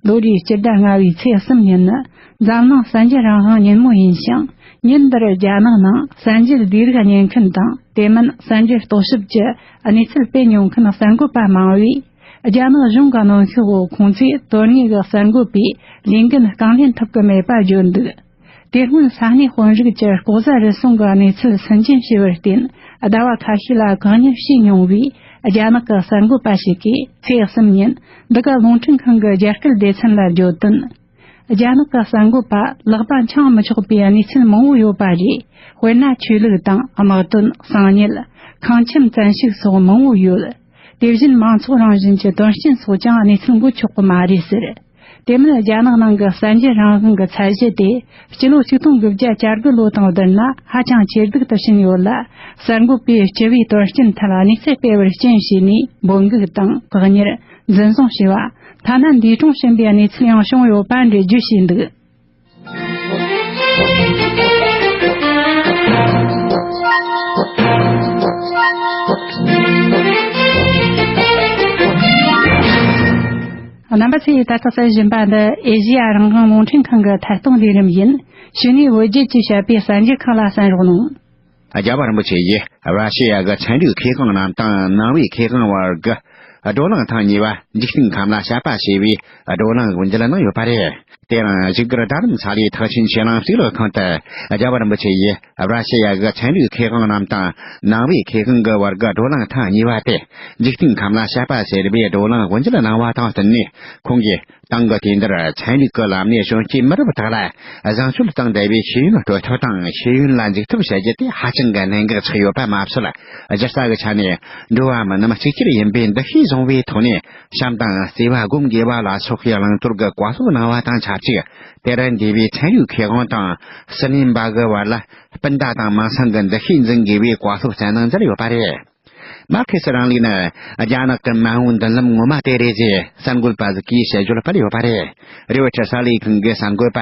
ལོ་རེའི་སྤྱི་ཟླ་ལྔ་བའི་ཚེས་གསུམ་ཉིན་ནི་འཛམ་གླིང་གསར་འགྱུར་རང་དབང་ཉིན་མོ་ཡིན་ཞིང་། ཉིན་འདིར་རྒྱ་ནག་ནང་གསར་འགྱུར་ལས་རིགས་གཉེར་མཁན་དང་། དེ་མིན་གསར་འགྱུར་རྟོག་ཞིབ་ཀྱི་གནས་ཚུལ་སྤེལ་མྱོང་མཁན་གསར་འགོད་པ་མང་བས། རྒྱ་ནག་གཞུང་གི་གནོན་ཤུགས་འོག་ཁོང་ཚོས་དོན་དངོས་ཀྱི་གསར་འགོད་པའི་ལས་འགན་རྐང་ལེན་ཐུབ་ཀྱི་མེད་པ་བརྗོད་འདུག། དེ་སྔོན་ས་གནས་དཔོན་རིགས་ཀྱི་ལྐོག་ཟ་རུལ་སུངས་ཀྱི་གནས་ཚུལ་སུན་འབྱིན་བྱས་པར་བརྟེན། ཟླ་བ་ཁ་ཤས་ལ་བཀག་ཉར་བྱས་མྱོང་བའི་རྒྱ་ནག་གི་གསར་འགོད་པ་ཞིག་གིས་ཚེས་གསུམ་ཉིན་འདི་ག་རླུང་འཕྲིན་ཁང་གི་རྒྱ་སྐད་སྡེ་ཚན་ལ་བརྗོད་དོན། རྒྱ་ནག་གི་གསར་འགོད་པ་ལག་པ་འཆང་མི་ཆོག་པའི་གནས་ཚུལ་མང་བོ་ཡོད་པ་རེད། དཔེར་ན། ཆོས་ལུགས་དང་། དམག་དོན། གསང་ཉུལ། ཁང་ཁྱིམ་བཙན་ཤུགས་སོགས་མང་བོ་ཡོད། དེ་བཞིན་མང་ཚོགས་རང་བཞིན་གྱི་དོན་རྐྱེན་སོགས་ཀྱང་གནས་ཚུལ་འགོད་ཆོག་གི་མ་རེད་ཟེར། དེ་མིན། རྒྱ་ནག་ནང་གི་གསར་འགྱུར་རང་དབང་གི་ཚད་གཞི་དེ་སྤྱི་ལོ་ཆིག་སྟོང་དགུ་བརྒྱ་གྱ་དགུ་ལོ་དང་བསྡུར་ན་ཧ་ཅང་ཇེ་སྡུག་ཏུ་ཕྱིན་ཡོད་ལ། གསར་འགོད་པས་སྤྱི་པའི་དོན་རྐྱེན་ཐད་གནས་ཚུལ་སྤེལ་བར་རྐྱེན་བྱས་ནས་འབོད་འགུག་དང་བཀག་ཉར། འཛིན་བཟུང་བྱས་པ། ཐ་ན་འདས་གྲོངས་ཕྱིན་པའི་གནས་ཚུལ་ཡང་བྱུང་ཡོད་པ་འགྲེལ་བརྗོད་བྱས་འདུག། རྣམ་པ་ཚོས་ད་ལྟ་གསན་བཞིན་པ་འདི་ཨེ་ཤེ་ཡ་རང་དབང་རླུང་འཕྲིན་ཁང་གི་ཐད་གཏོང་ལས་རིམ་ཡིན། གཞུག་ནས་བོད་བརྒྱུད་ཀྱིས་བཤད་པའི་གསར་འགྱུར་ཁག་ལ་གསན་རོགས་གནང་། རྒྱལ་བ་རིན་པོ་ཆེ་ཡིས་ར་ཤི་ཡ་གི་ཚན་རིག་མཁས་དབང་རྣམས་དང་ནང་པའི་མཁས་དབང་བར་གྱི་ བགྲོ་གླེང་ཐེངས་གཉིས་པ་འཇིག་རྟེན་ཁམས་ལ་བཤད་པ་ཞེས་པའི་བགྲོ་གླེང་དབུ་འབྱེད་གནང་ཡོད་པ་རེད། དེ་ཡང་བཞུགས་སྒར་རྡ་རམ་ས་ལའི་ཐེག་ཆེན་ཆོས་གླིང་གཙུག་ལག་ཁང་དུ་རྒྱལ་བ་རིན་པོ་ཆེ་ཡིས་ར་ཤི་ཡ་གི་ཚན་རིག་མཁས་དབང་རྣམས་དང་ནང་པའི་མཁས་དབང་གི་བར་གྱི་བགྲོ་གླེང་ཐེངས་གཉིས་པ་སྟེ། འཇིག་རྟེན་ཁམས་ལ་བཤད་པ་ཟེར་བའི་བགྲོ་གླེང་དབུ་འབྱེད་གནང་བ་དང་བསྟུན་ནས། ཁོང་གིས་ཏང་གི་དུས་འདིར་ཚན་རིག་གི་ལམ་ནས་གཞོན་སྐྱེས་མི་རབས་དག་ལ་བཟང་སྤྱོད་དང་འབྲེལ་བའི་ཤེས་ཡོན་སྤྲོད་ཐབས་དང་ཤེས་ཡོན་ལ་འཇུག་ཐབས་བྱ་རྒྱུ་དེ་ཧ་ཅང་གི་གནད་འགག་ཆགས་ཡོད་པ་མ་ཟད། སྒྱུ་རྩལ་གྱི་ཆ་ནས་འགྲོ་བ་མི་རྣམས་གཅིག་གྱུར་ཡིན་པའི་འདུ་ཤེས་བཟུང་བའི་ཐོག་ནས་བྱམས་དང་བརྩེ་བ་སྒོམ་དགོས་པ་ལ་སོགས་པའི་བླང་དོར་གྱི་བཀའ་སློབ་གནང་བ་དང་ཆབས་ཅིག་དེར་འདས་པའི་ཚན་རིག་མཁས་དབང་དང་ཟུར་ལེན་པ་གི་བར་ལ་སྤུན་ཟླ་དང་མིང་སྲིང་གི་འདུ་ཤེས་འཛིན་དགོས་པའི་བཀའ་སློབ་སྩལ་གནང་མཛད་ཡོད་པ་རེད། མར་ཁེ་སི་རིང་ལུགས་ནི་རྒྱ་ནག་གི་མ་འོངས་མདུན་ལམ་ངོ་མ་དེ་རེད་ཅེས་གསར་འགོད་པ་ཟིག་གིས་དཔྱད་བརྗོད་སྤེལ་ཡོད་པ་རེད། རི་ཝི་ཊར་གསར་ལས་ཁང་གི་གསར་འགོད་པ་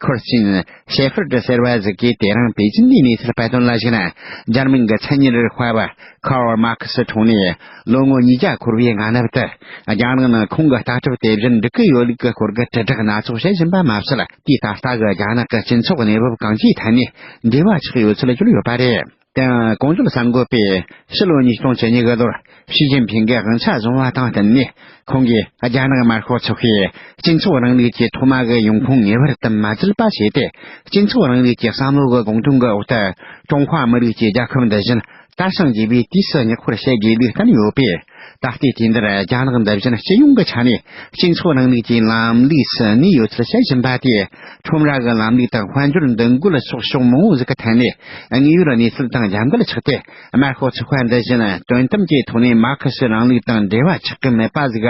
ཁུར་ཆིན་ཤེ་ཧྥར་ཏི་ཟེར་བ་ཟིག་གིས་དེ་རིང་པེ་ཅིན་ནས་གནས་ཚུལ་སྤེལ་དོན་ལ་གཞིགས་ན། འཇར་མན་གྱི་མཚན་ཉིད་རིག་པ་བ་ཁརལ་མར་ཁེ་སི་འཁྲུངས་ནས་ལོ་ངོ་ཉིས་བརྒྱ་འཁོར་བའི་སྔ་ནུབ་ཏུ། རྒྱ་ནག་ནང་ཁོང་གི་ལྟ་གྲུབ་དེ་བཞིན་འགྲིག་གི་ཡོད་ལུགས་ཀྱི་སྐོར་གྱི་དྲིལ་བསྒྲགས་སྣ་ཚོགས་བྱེད་བཞིན་པ་མ་ཟད། དེའི་ད་ལྟ་གི་རྒྱ་ནག་གི་སྤྱི་ཚོགས་གནས་བབ་གང་ཅིའི་ཐད་ནས་འབྲེལ་བ་ཆགས་ཡོད་ཚུལ་བརྗོད་ཡོད་པ་རེད། དེའང་གོང་བརྗོད་གསར་འགོད་པས་ཕྱི་ལོ་ཉིས་སྟོང་བཅུ་གཉིས་གི་ལོར་ཞི་ཅིན་ཕིང་གི་དབང་ཆ་བཟུང་བ་དང་བསྟུན་ནས། ཁོང་གིས་རྒྱ་ནག་དམར་ཤོག་ཚོགས་པའི་སྤྱི་ཚོགས་རིང་ལུགས་ཀྱི་ཐོག་མ་གི་ཡོང་ཁུངས་ངེས་པར་དུ་མ་བརྗེད་པ་བྱས་ཏེ། སྤྱི་ཚོགས་རིང་ལུགས་ཀྱི་བསམ་བློ་གི་དགོངས་དོན་གྱི་འོག་ཏུ་ཀྲུང་ཧྭ་མི་རིགས་ཀྱི་རྒྱལ་ཁབ་འདི་བཞིན་དར་ཞིང་རྒྱས་པའི་དུས་སུ་མྱུར་པོར་བྱེད་དགོས་ལུགས་བསྟན་ཡོད་པས། ད་ལྟའི་དུས་འདིར་རྒྱ་ནག་འདི་བཞིན་སྤྱི་ཡོངས་ཀྱི་ཆ་ནས་སྤྱི་ཚོགས་རིང་ལུགས་ཀྱི་ལམ་ལུགས་སུ་གནས་ཡོད་ཚུལ་བཤད་བཞིན་པ་དེས། ཁྲོམ་ར་གི་ལམ་ལུགས་དང་དཔལ་འབྱོར་འདུ་འགོད་སོགས་ཕྱོགས་མང་བོ་ཟིག་གི་ཐད་ནས་དངོས་ཡོད་གནས་ཚུལ་དང་འཇམ་འགལ་ཆགས་ཏེ། དམར་ཤོག་ཚོགས་པ་འདི་བཞིན་དོན་དམ་གྱི་ཐོག་ནས་མར་ཁེ་སི་རིང་ལུགས་དང་འབྲེལ་བ་ཆགས་ཀྱི་མེད་པ་ཟིག་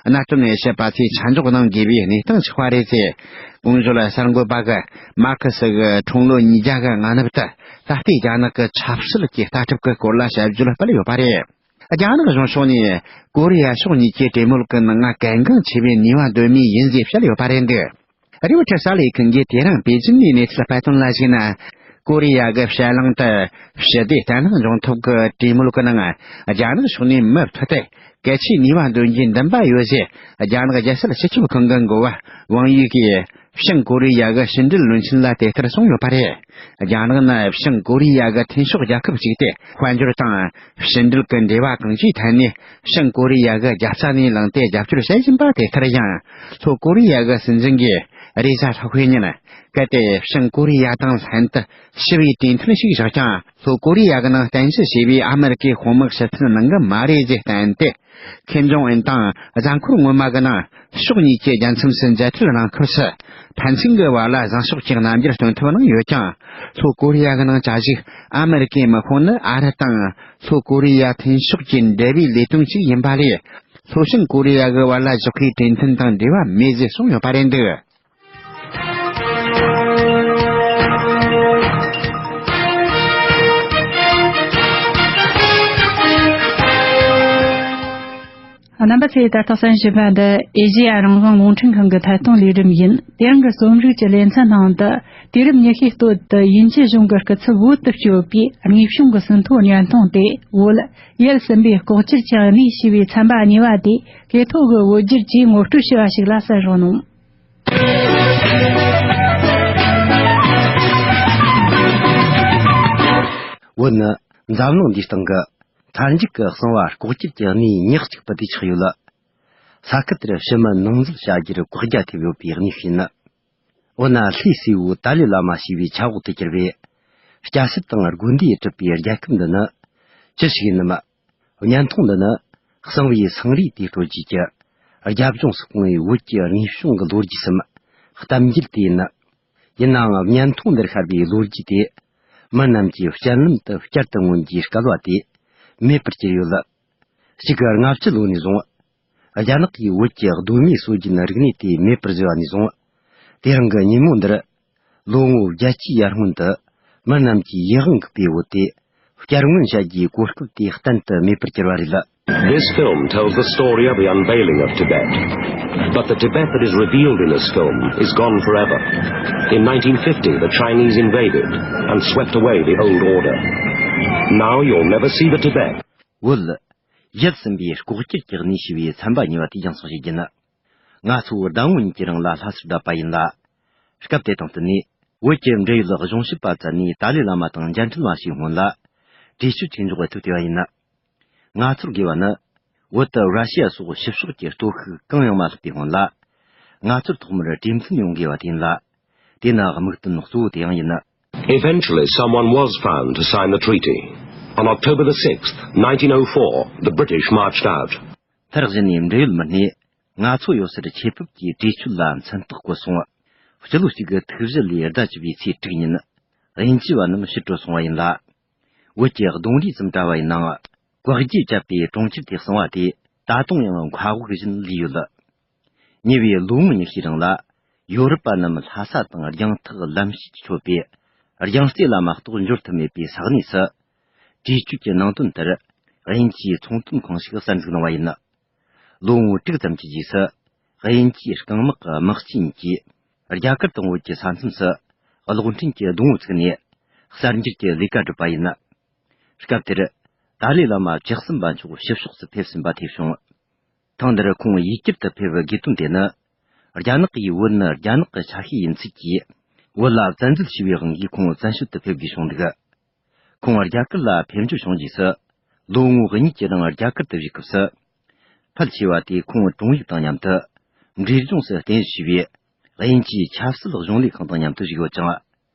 གནད་དོན་ལས་བྱེད་པ་ཚོས་ཆ་འཇོག་གནང་དགོས་པའི་གནས་སྟངས་ཆགས་པ་རེད་ཅེས། གོང་བརྗོད་གསར་འགོད་པ་གིས་མར་ཁེ་སི་གི་འཁྲུངས་ལོ་ཉིས་བརྒྱ་གི་སྔ་ནུབ་ཏུ་ད་ལྟའི་རྒྱ་ནག་གི་ཆབ་སྲིད་ཀྱི་ལྟ་གྲུབ་ཀྱི་སྐོར་ལ་དཔྱད་བརྗོད་སྤེལ་ཡོད་པ་རེད། རྒྱ་ནག་གཞུང་ཕྱོགས་ནས་ཀོ་རི་ཡ་ཕྱོགས་གཉིས་ཀྱི་གྲོས་མོལ་གྱི་ནང་ང་གལ་འགངས་ཆེ་བའི་ནུས་པ་འདོན་མུས་ཡིན་ཞེས་བཤད་ཡོད་པ་རེད་འདུག་རི་ཝི་ཊར་གསར་ལས་ཁང་གིས་དེ་རིང་པེ་ཅིན་ནས་གནས་ཚུལ་སྤེལ་དོན་ལ་གཞིགས་ན། ཀོ་རི་ཡ་གི་ཕྱེད་གླིང་དུ་ཞི་བདེ་བརྟན་ལྷིང་འབྱུང་ཐབས་ཀྱི་གྲོས་མོལ་གྱི་ནང་རྒྱ་ནག་ཕྱོགས་ནས་མུ་མཐུད་དེ་གལ་ཆེའི་ནུས་པ་འདོན་རྒྱུའི་འདུན་པ་ཡོད་ཅེས་རྒྱ་ནག་རྒྱལ་སྲིད་སྤྱི་ཁྱབ་ཁང་གི་འགོ་པ་ཝང་ཡུས་ཀྱིས་བྱང་ཀོ་རི་ཡ་གི་ཕྱི་འབྲེལ་བློན་ཆེན་ལ་དེ་ལྟར་གསུངས་ཡོད་པ་རེད། རྒྱ་ནག་ནི་བྱང་ཀོ་རི་ཡ་གི་མཐུན་ཕྱོགས་རྒྱལ་ཁབ་ཅིག་སྟེ། དཔལ་འབྱོར་དང་ཕྱི་འབྲེལ་གྱི་འབྲེལ་བ་གང་ཅིའི་ཐད་ནས་བྱང་ཀོ་རི་ཡ་གི་རྒྱབ་རྩ་ནས་ལངས་ཏེ་རྒྱབ་སྐྱོར་བྱེད་བཞིན་པ་དེ་ལྟར་ཡང་། ལྷོ་ཀོ་རི་ཡ་གི་སྲིད་འཛིན་གྱིས་རེས་གཟའ་ལྷག་པའི་ཉིན། གལ་ཏེ་བྱང་ཀོ་རི་ཡ་དང་ལྷན་དུ་ཞི་བའི་གྲོས་མཐུན་ཞིག་བཞག་ཀྱང་། ལྷོ་ཀོ་རི་ཡ་གི་ནང་རྟེན་གཞི་བྱས་པའི་ཨ་མེ་རི་ཀའི་དཔུང་དམག་ཕྱིར་འཐེན་གནང་གི་མ་རེད་ཅེས་བསྟན་ཏེ། ཁེམ་ཇོང་ཨུན་དང་གཟའ་འཁོར་སྔོན་མ་གི་ནང་ཕྱོགས་གཉིས་ཀྱི་རྒྱལ་མཚམས་སུ་མཇལ་འཕྲད་གནང་སྐབས་སུ། ཕན་ཚུན་གྱི་བར་ལ་བཟང་ཕྱོགས་ཀྱི་རྣམ་འགྱུར་སྟོན་ཐུབ་གནང་ཡོད་ཀྱང་། ལྷོ་ཀོ་རི་ཡ་གི་ནང་བཅའ་བཞུགས་ཨ་མེ་རི་ཀའི་དམག་དཔུང་ནི་ཨ་རི་དང་ལྷོ་ཀོ་རི་ཡ་མཐུན་ཕྱོགས་ཀྱི་འབྲེལ་བའི་ལས་དོན་ཞིག་ཡིན་པ་ལས། ལྷོ་བྱང་ཀོ་རི་ཡ་གི་བར་ལ་བཞག་པའི་གྲོས་མཐུན་དང་འབྲེལ་བ་མེད་ཅེས་གསུངས་ཡོད་པ་རེད་འདུག་རྣམ་པ་ཚོས་ད་ལྟ་གསན་བཞིན་པ་འདི་ཨེ་ཤེ་ཡ་རང་དབང་རླུང་འཕྲིན་ཁང་གི་ཐད་གཏོང་ལས་རིམ་ཡིན། དེ་རིང་གི་རྩོམ་རིག་གི་ལེ་ཚན་ནང་དུ། དུས་རབས་ཉི་ཤུའི་སྟོད་དུ་དབྱིན་ཇི་གཞུང་གི་སྐུ་ཚབ་བོད་དུ་བསྐྱོད་པའི་དངོས་བྱུང་གི་ཟིན་ཐོ་བརྙན་ཐུང་སྟེ། བོད་ཡུལ་གསུམ་པའི་ལྐོག་གྱུར་གྱི་གནས་ཞེས་པའི་ཚན་པ་གཉིས་པ་དེ་སྐད་ཐོག་གི་བོད་བསྒྱུར་གྱིས་ངོ་སྤྲོད་ཞུས་པ་ཞིག་ལ་གསན་རོགས་གནང་། བོད་ནི་འཛམ་གླིང་འདིའི་སྟེང་གི་མཐའ་མཇུག་གི་གསང་བ་ལྐོག་གྱུར་གྱི་གནས་ཉག་གཅིག་པ་དེ་ཆགས་ཡོད་ལ། ས་ཁུལ་དེར་ཕྱི་མི་ནང་འཛུལ་བྱ་རྒྱུར་བཀག་རྒྱ་ཐེབས་ཡོད་པའི་གནས་ཤིག་ཡིན། འོ་ན་ལྷའི་སྲས་པོ་ཏཱ་ལའི་བླ་མ་ཞེས་པའི་ཆ་འོག་ཏུ་གྱུར་པའི་སྐྱ་སེར་དང་དགོན་སྡེས་གྲུབ་པའི་རྒྱལ་ཁབ་འདི་ནི་ཅི་ཞིག་ཡིན་ནམ། བརྙན་ཐུང་འདི་ནི་གསང་བའི་སེང་རིས་དེ་སྤྲོད་རྒྱུ་གྱི་རྒྱབ་ལྗོངས་སུ་བཀང་བའི་བོད་ཀྱི་དངོས་བྱུང་གི་ལོ་རྒྱུས་སམ་གཏམ་རྒྱུད་དེ་ཡིན། ཡིན་ནའང་བརྙན་ཐུང་འདིར་ཤར་བའི་ལོ་རྒྱུས་དེ་མི་རྣམས་ཀྱིས་སྤྱན་ལམ་དུ་བསྐྱར་དུ་མངོན་རྒྱུའི་སྐལ་བ་དེ་མེད་པར་གྱུར་ཡོད་ལ། གཅིག་གི་ལྔ་བཅུ་ལོ་ནས་བཟུང་། རྒྱ་ནག་གིས་བོད་ཀྱི་གདོད་མའི་སྲོལ་རྒྱུན་རིག་གནས་དེ་མེད་པར་བཟོས་པ་ནས་བཟུང་། དེ་རིང་གི་ཉིན་མོ་འདིར། ལོ་ངོ་བརྒྱད་ཅུའི་ཡར་སྔོན་དུ། མི་རྣམས་ཀྱིས་ཡིད་དབང་འགུག་པའི་བོད་དེ། བསྐྱར་མངོན་བྱ་རྒྱུའི་གོ་སྐབས་དེ་གཏན་དུ་མེད་པར་གྱུར་བ་རེད། This film tells the story of the unveiling of Tibet. But the Tibet that is revealed in this film is gone forever. In nineteen fifty, the Chinese invaded and swept away the old order. Now you'll never see the Tibet. བོད། ཡུལ་གསུམ་པའི་ལྐོག་གྱུར་གྱི་གནས་ཞེས་པའི་ཚན་པ་གཉིས་པ་དེ་རྒྱང་སྲིང་བྱེད་རྒྱུ་ན། ང་ཚོ་ཟླ་ངོ་གཉིས་ཀྱི་རིང་ལ་ལྷ་སར་བསྡད་པ་ཡིན་ལ། སྐབས་དེ་དང་བསྟུན་ནས་བོད་ཀྱི་འབྲེལ་ཡོད་གཞུང་ཞབས་པ་བཙལ་ནས་ཏཱ་ལའི་བླ་མ་དང་མཇལ་འཕྲད་མ་བྱས་སྔོན་ལ། གྲོས་ཆོད་ཆེད་འཇོག་ཐུབ་བསྡད་པ་ཡིན། ང་ཚོར་དགོས་པ་ནི། བོད་དུ་ར་ཤི་ཡ་སོགས་ཕྱི་ཕྱོགས་ཀྱི་སྟོབས་ཤུགས་གང་ཡང་མ་ལྷག་པའི་སྔོན་ལ། ང་ཚོར་ཐོག་མར་གྲོས་མཐུན་ཡོང་དགོས་པ་དེ་ཡིན་ལ། དེ་ནི་དམིགས་དོན་གཙོ་བོ་དེ་ཡང་ཡིན། Eventually, someone was found to sign the treaty. On October the sixth, nineteen oh four, the British marched out. མཐར་གཞི་ནས་འབྲེལ་ཡོད་མི་སྣས་ང་ཚོ་ཡོད་སར་ཆེད་ཕེབས་ཀྱིས་གྲོས་ཆོད་ལ་མཚན་རྟགས་བཀོད་སོང་། སྤྱི་ལོ་གཅིག་དགུ་ཐིག་བཞི་ལོའི་ཟླ་བཅུ་པའི་ཚེས་དྲུག་ཉིན། དབྱིན་ཇི་བ་རྣམས་ཕྱིར་བྲོས་སོང་བ་ཡིན་ལ། བོད་ཀྱི་གདོང་རིས་ཙམ་འདྲ་བ་ཡིན་ནའང་། བཀག་རྒྱ་བཅད་པའི་གྲོང་ཁྱེར་དེ་གསང་བ་དེ་ད་དུང་ཡང་མཁའ་དབུགས་བཞིན་ལུས་ཡོད། ཉེ་བའི་ལོ་ངོ་ཉི་ཤུའི་རིང་ལ། ཡོ་རོབ་པ་རྣམས་ལྷ་ས་དང་རྒྱང་ཐག་ལམ་ཕྱེད་ཀྱིས་ཆོད་པའི་རྒྱང་རྩེ་ལ་མ་གཏོགས་འབྱོར་ཐུབ་མེད་པའི་ས་གནས་སུ། གྲོས་ཆོད་ཀྱི་ནང་དོན་ལྟར། དབྱིན་ཇིའི་ཚོང་དོན་ཁང་ཞིག་གསར་འཛུགས་གནང་བ་ཡིན། ལོ་ངོ་དྲུག་ཙམ་གྱི་རྗེས་སུ། དབྱིན་ཇིའི་རྐང་དམག་གི་དམག་སྤྱི་གཉིས་ཀྱིས། རྒྱ་གར་དང་བོད་ཀྱི་ས་མཚམས་སུ། གློག་འཕྲིན་གྱི་སྡོང་བོ་བཙུགས་ནས། གསར་འགྱུར་གྱི་ལས་ཀ་བསྒྲུབས་པ་ཡིན། སྐབས་དེར། ཏཱ་ལའི་བླ་མ་བཅུ་གསུམ་པ་མཆོག་ཕྱི་ཕྱོགས་སུ་ཕེབས་ཟིན་པ་ཐེ་བྱུང་། ཐེངས་འདིར་ཁོང་ཡུལ་གྱར་དུ་ཕེབས་དགོས་དོན་དེ་ནི། རྒྱ་ནག་གིས་བོད་ནི་རྒྱ་ནག་གི་ཆ་ཤས་ཡིན་ཚུལ་གྱིས། བོད་ལ་བཙན་འཛུལ་བྱས་པའི་དབང་གིས་ཁོང་བཙན་བྱོལ་དུ་ཕེབས་དགོས་བྱུང་འདུག་ཁོང་རྒྱ་གར་ལ་ཕེབས་འབྱོར་བྱུང་རྗེས་སུ། ལོ་ངོ་གཉིས་ཀྱི་རིང་རྒྱ་གར་དུ་བཞུགས་སྐབས་སུ། ཕལ་ཆེ་བ་དེ་ཁོང་དྲུང་ཡིག་དང་མཉམ་དུ། འབྲས་ལྗོངས་སུ་རྟེན་གཞི་བྱས་པའི། དབྱིན་ཇིའི་ཆབ་སྲིད་གཞུང་ལས་ཁང་དང་མཉམ་དུ་བཞུགས་ཡོད་ཅིང་།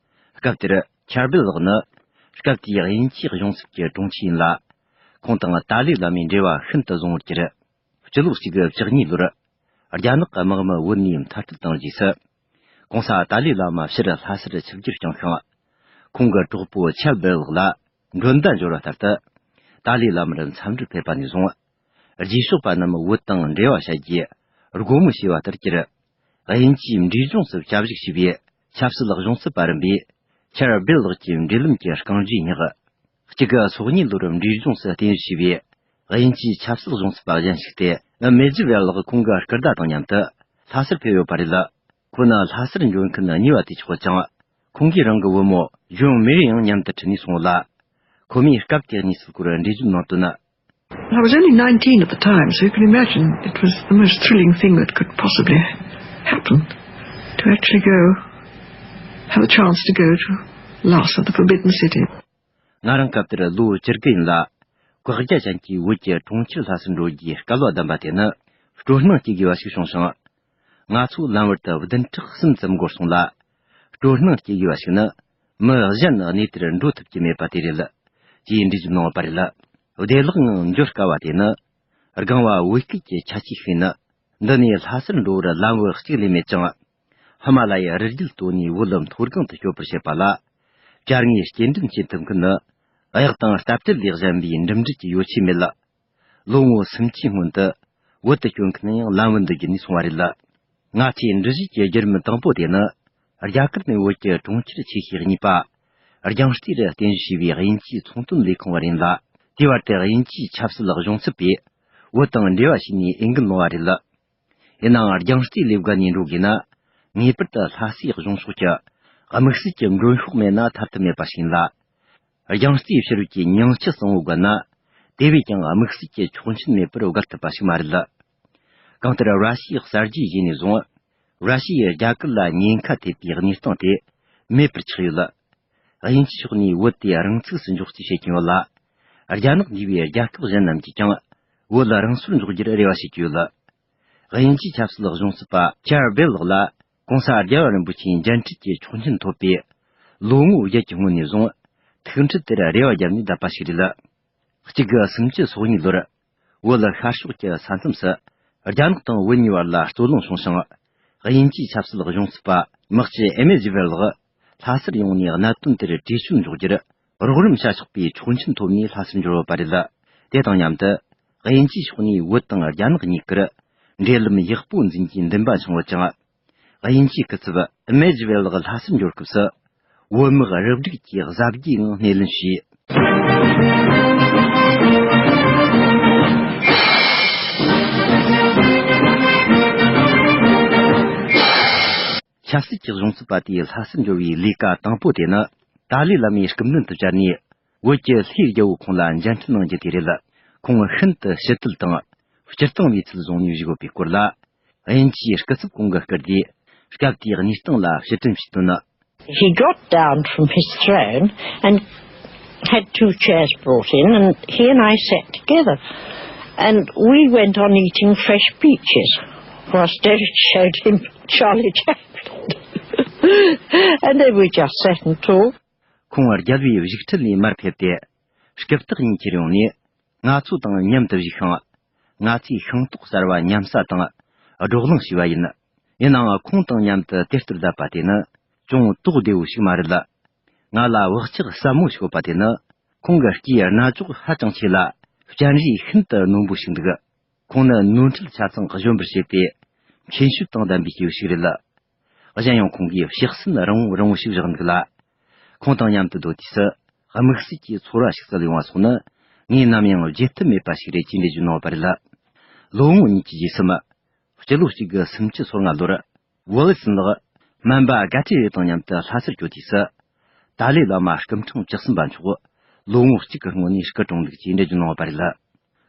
སྐབས་དེར་ཆར་སྦེལ་ལགས་ནི། སྐབས་དེའི་དབྱིན་ཇིའི་གཞུང་ཚབ་ཀྱི་དྲུང་ཆེ་ཡིན་ལ། ཁོང་དང་ཏཱ་ལའི་བླ་མའི་འབྲེལ་བ་ཤིན་ཏུ་བཟང་བོར་གྱུར། སྤྱི་ལོ་གཅིག་དགུ་བཅུ་གཉིས་ལོར། རྒྱ་ནག་གི་དམག་མི་བོད་ནས་མཐར་སྐྲོད་བཏང་རྗེས་སུ། གོང་ས་ཏཱ་ལའི་བླ་མ་ཕྱིར་ལྷ་སར་ཆིབས་བསྒྱུར་བསྐྱངས་ཤིང་། ཁོང་གི་གྲོགས་པོ་ཆར་སྦེལ་ལགས་ལ་མགྲོན་བརྡ་འབྱོར་བ་ལྟར་དུ། ཏཱ་ལའི་བླ་མར་འཚམས་འདྲིར་ཕེབས་པ་ནས་བཟུང་། རྗེས་ཕྱོགས་པ་རྣམས་བོད་དང་འབྲེལ་བ་བྱ་རྒྱུའི་སྒོ་མོ་ཕྱེ་བ་ལྟར་གྱུར། དབྱིན་ཇིའི་འབྲས་ལྗོངས་སུ་བཅའ་བཞུགས་བྱས་པའི་ཆབ་སྲིད་གཞུང་ཚབ་པ་རིམ་པས་ཆར་སྦེལ་ལགས་ཀྱི་འབྲེལ་ལམ་གྱི་རྐང་རྗེས་བསྙེགས། གཅིག་དགུ་སོ་གཉིས་ལོར་འབྲས་ལྗོངས་སུ་རྟེན་གཞི་བྱས་པའི་དབྱིན་ཇིའི་ཆབ་སྲིད་གཞུང་ཚབ་པ་གཞན་ཞིག་སྟེ། མེ་ཇི་ཝེལ་ལགས་ཁོང་གི་སྐུ་ཟླ་དང་མཉམ་དུ་ལྷ་སར་ཕེབས་ཡོད་པ་རེད། ཁོ་ནི་ལྷ་སར་འབྱོར་མཁན་གཉིས་པ་དེ་ཆགས་ཀྱང་། ཁོང་གིས་རང་གི་བུ་མོ་ཇོན་མེ་རི་ཡང་མཉམ་དུ་ཁྲིད་ནས་སོང་ཡོད་ལ། ཁོ་མོས་སྐབས་དེ་གཉིས་སུ་སྐོར་འགྲེལ་བརྗོད་གནང་དོན། I was only nineteen at the time, so you can imagine it was the most thrilling thing that could possibly happen to actually go, have a chance to go to Lhasa, the forbidden city. ང་རང་སྐབས་དེར་ལོ་བཅུ་དགུ་ཡིན་ལ། བཀག་རྒྱ་ཅན་གྱི་བོད་ཀྱི་གྲོང་ཁྱེར་ལྷ་སར་འགྲོ་རྒྱུའི་སྐལ་བ་ལྡན་པ་དེ་ནི་སྤྲོ་སྣང་སྐྱེ་དགོས་པ་ཞིག་བྱུང་ཞིང་། ང་ཚོ་ལམ་བར་དུ་བདུན་ཕྲག་གསུམ་ཙམ་འགོར་སོང་ལ། སྤྲོ་སྣང་སྐྱེ་དགོས་པ་ཞིག་ནི། མི་གཞན་གནས་དེར་འགྲོ་ཐུབ་ཀྱི་མེད་པ་དེ་རེད། ཅེས་འགྲེལ་བརྗོད་གནང་བ་རེད། བདེ་བླག་ངང་འབྱོར་དཀའ་བ་དེ་ནི། སྒང་བ་བོད་སྐད་ཀྱི་ཁྱད་ཆོས་ཤིག་ཡིན། འདི་ནས་ལྷ་སར་འགྲོ་བར་ལམ་བུ་གཅིག་ལས་མེད་ཅིང་། ཧི་མ་ལ་ཡའི་རི་རྒྱུད་བརྟོལ་ནས་བོད་མཐོ་སྒང་དུ་སྐྱོད་པར་བྱེད་པ་ལ། བྱ་དངོས་སྐྱེལ་འདྲེན་བྱེད་ཐུབ་མཁན་ནི། གཡག་དང་རྟ་དྲེལ་ལས་གཞན་པའི་འགྲིམ་འགྲུལ་གྱི་ཡོ་ཆས་མེད། ལོ་ངོ་སུམ་ཅུའི་སྔོན་དུ། བོད་དུ་སྐྱོད་མཁན་ཡང་ལམ་བུ་འདི་བརྒྱུད་ནས་སོང་བ་རེད། ང་ཚོའི་འགྲུལ་བཞུད་ཀྱི་བརྒྱུད་རིམ་དང་པོ་དེ་ནི། རྒྱ་གར་ནས་བོད་ཀྱི་གྲོང་ཁྱེར་ཆེ་ཤོས་གཉིས་པ། རྒྱང་རྩེ་རུ་རྟེན་གཞི་བྱས་པའི་དབྱིན་ཇིའི་ཚོང་དོན་ལས་ཁང་བ་ཡིན་ལ། དེའི་བར་དུ་དབྱིན་ཇིའི་ཆབ་སྲིད་གཞུང་ཚབ་པས་བོད་དང་འབྲེལ་བ་བྱས་ནས་འོས་འགན་གནང་བ་རེད། ཡིན་ནའང་རྒྱང་རྩེ་ལས་བརྒལ་ནས་འགྲོ་དགོས་ན། ངེས་པར་དུ་ལྷ་སའི་གཞུང་ཕྱོགས་ཀྱི་དམིགས་བསལ་གྱི་མགྲོན་ཤོག་མེད་ན་ཐར་ཐབས་མེད་པ་ཞིག་ཡིན་ལ། རྒྱང་རྩེའི་ཕྱི་རོལ་གྱི་ཉིང་ཁྲི་གཙང་བོ་བརྒལ་ན། དེ་བས་ཀྱང་དམིགས་བསལ་གྱི་ཆོག་མཆན་མེད་པར་བརྒལ་ཐུབ་པ་ཞིག་མ་རེད། གང་ལྟར་ར་ཤི་ཡའི་གསར་བརྗེའི་རྗེས་ནས་བཟུང་། ར་ཤི་ཡས་རྒྱ་གར་ལ་ཉེན་ཁ་ཐེབས་པའི་གནས་སྟངས་དེ་མེད་པར་ཆགས་ཡོད། དབྱིན་ཇིའི་ཕྱོགས་ནས་བོད་དེ་རང་ཚུགས་སུ་འཇོག་རྩིས་བྱེད་ཀྱིན་ཡོད་ལ། རྒྱ་ནག་འདུས་པའི་རྒྱལ་ཁབ་གཞན་རྣམས་ཀྱིས་ཀྱང་བོད་རང་སོར་འཇོག་རྒྱུར་རེ་བ་བྱེད་ཀྱི་ཡོད། དབྱིན་ཇིའི་ཆབ་སྲིད་གཞུང་ཚབ་པ་ཆར་སྦེལ་ལགས་ལ་༸གོང་ས་༸རྒྱལ་བ་རིན་པོ་ཆེའི་མཇལ་འཕྲད་ཀྱི་ཆོག་མཆན་ཐོབ་པའི་ལོ་ངོ་བརྒྱད་ཀྱི་སྔོན་ནས་བཟུང་ཐུག་འཕྲད་དེར་རེ་བ་བརྒྱབ་ནས་བསྡད་པ་ཞིག་རེད། གཅིག་དགུ་སུམ་ཅུ་སོ་གཉིས་ལོར་བོད་ཤར་ཕྱོགས་ཀྱི་ས་མཚམས་སུ་རྒྱ་ནག་དང་བོད་གཉིས་བར་ལ་རྩོད་གླེང་བྱུང་ཞིང་། དབྱིན་ཇིའི་ཆབ་སྲིད་གཞུང་ཚབ་པ་དམག་སྤྱི་ཨེ་མེ་ཇི་ཝེལ་ལགས་ལྷ་སར་ཡོང་ནས་གནད་དོན་དེར་གྲོས་ཆོད་འཇོག་རྒྱུར་རོགས་རམ་བྱ་ཆོག་པའི་ཆོག་མཆན་ཐོབ་ནས་ལྷ་སར་འབྱོར་ཡོད་པ་རེད། དེ་དང་མཉམ་དུ་དབྱིན་ཇིའི་ཕྱོགས་ནས་བོད་དང་རྒྱ་ནག་གཉིས་ཀར་འབྲེལ་ལམ་ཡག་པོ་འཛིན་རྒྱུའི་འདུན་པ་འཆང་ཡོད་ཅིང་། དབྱིན་ཇིའི་སྐུ་ཚབ་མེ་ཇི་ཝེལ་ལགས་ལྷ་སར་འབྱོར་སྐབས་སུ། བོད་དམག་རབ་སྒྲིག་གིས་གཟབ་རྒྱས་ངང་སྣེ་ལེན་བྱས། ཆབ་སྲིད་ཀྱི་གཞུང་ཚབ་པ་དེས་ལྷ་སར་འབྱོར་བའི་ལས་ཀ་དང་པོ་དེ་ནི། ཏཱ་ལའི་བླ་མའི་སྐུ་མདུན་དུ་བཅར་ནས། བོད་ཀྱི་ལྷའི་རྒྱལ་པོ་ཁོང་ལ་མཇལ་འཕྲད་གནང་རྒྱུ་དེ་རེད། ཁོང་ཤིན་ཏུ་ཞི་དུལ་དང་། སྤྱིར་བཏང་བའི་ཚུལ་བཟུང་ནས་བཞུགས་ཡོད་པའི་སྐོར་ལ། དབྱིན་ཇིའི་སྐུ་ཚབ་ཁོང་གི་སྐུ་ཟླས་སྐབས་དེའི་གནས་སྟངས་ལ་ཕྱིར་དྲན་ཞུས་དོན་ནི། He got down from his throne and had two chairs brought in, and he and I sat together. And we went on eating fresh peaches whilst Derek showed him Charlie Chaplin. And then we just sat and talked. ཁོང་རྒྱལ་བའི་བཞུགས་ཁྲི་ནས་མར་ཕེབས་ཏེ། སྐབས་ཐག་ཉིན་ཁྱེར་ཡོང་ནས། ང་ཚོ་དང་མཉམ་དུ་བཞུགས་ཤིང་། ང་ཚོས་ཤིང་ཏོག་གསར་བ་མཉམ་ཟ་དང་བགྲོ་གླེང་བྱས་པ་ཡིན། ཡིན་ནའང་ཁོང་དང་མཉམ་དུ་དེ་ལྟར་བསྡད་པ་དེ་ནི་ཅུང་དོགས་བདེ་བོ་ཞིག་མ་རེད། ང་ལ་བག་ཆགས་ཟབ་མོ་ཞིག་ཡོད་པ་དེ་ནི། ཁོང་གི་སྐྱེས་རྣ་ཅོག་ཧ་ཅང་ཆེ་ལ། སྤྱན་རས་ཤིན་ཏུ་རྣོན་པོ་ཞིག་འདུག་ཁོང་ནི་ནོར་འཁྲུལ་ཆ་ཚང་གཞོམ་པར་བྱེད་པའི་མཁྱེན་ཤེས་དང་ལྡན་པའི་སྐྱེས་བུ་ཞིག་རེད། གཞན་ཡང་ཁོང་གིས་ཕྱག་སེན་རིང་བོ་རིང་བོ་ཞིག་བཞག་འདུག་ལ། ཁོང་དང་མཉམ་དུ་སྡོད་དུས་སུ། དམིགས་བསལ་གྱི་ཚོར་བ་ཞིག་སྩལ་ཡོང་བ་སོགས་ནི། ངས་ནམ་ཡང་བརྗེད་ཐབས་མེད་པ་ཞིག་རེད་ཅེས་འགྲེལ་བརྗོད་གནང་བ་རེད། ལོ་ངོ་གཉིས་ཀྱི་རྗེས་སུ། སྤྱི་ལོ་གཅིག་དགུ་སུམ་ཅུ་སོ་ལྔ་ལོར། ཝོ་ལི་སོན་ལགས། སྨན་པ་ག་ཏྲི་རེ་དང་མཉམ་དུ་ལྷ་སར་བསྐྱོད་དུས་སུ། ཏཱ་ལའི་བླ་མ་སྐུ་ཕྲེང་བཅུ་གསུམ་པ་མཆོག་ལོ་ངོ་གཅིག་གི་སྔོན་ནས་སྐུ་གྲོངས་འདུག་ཅེས་འགྲེལ་བརྗོད་གནང་བ་རེད།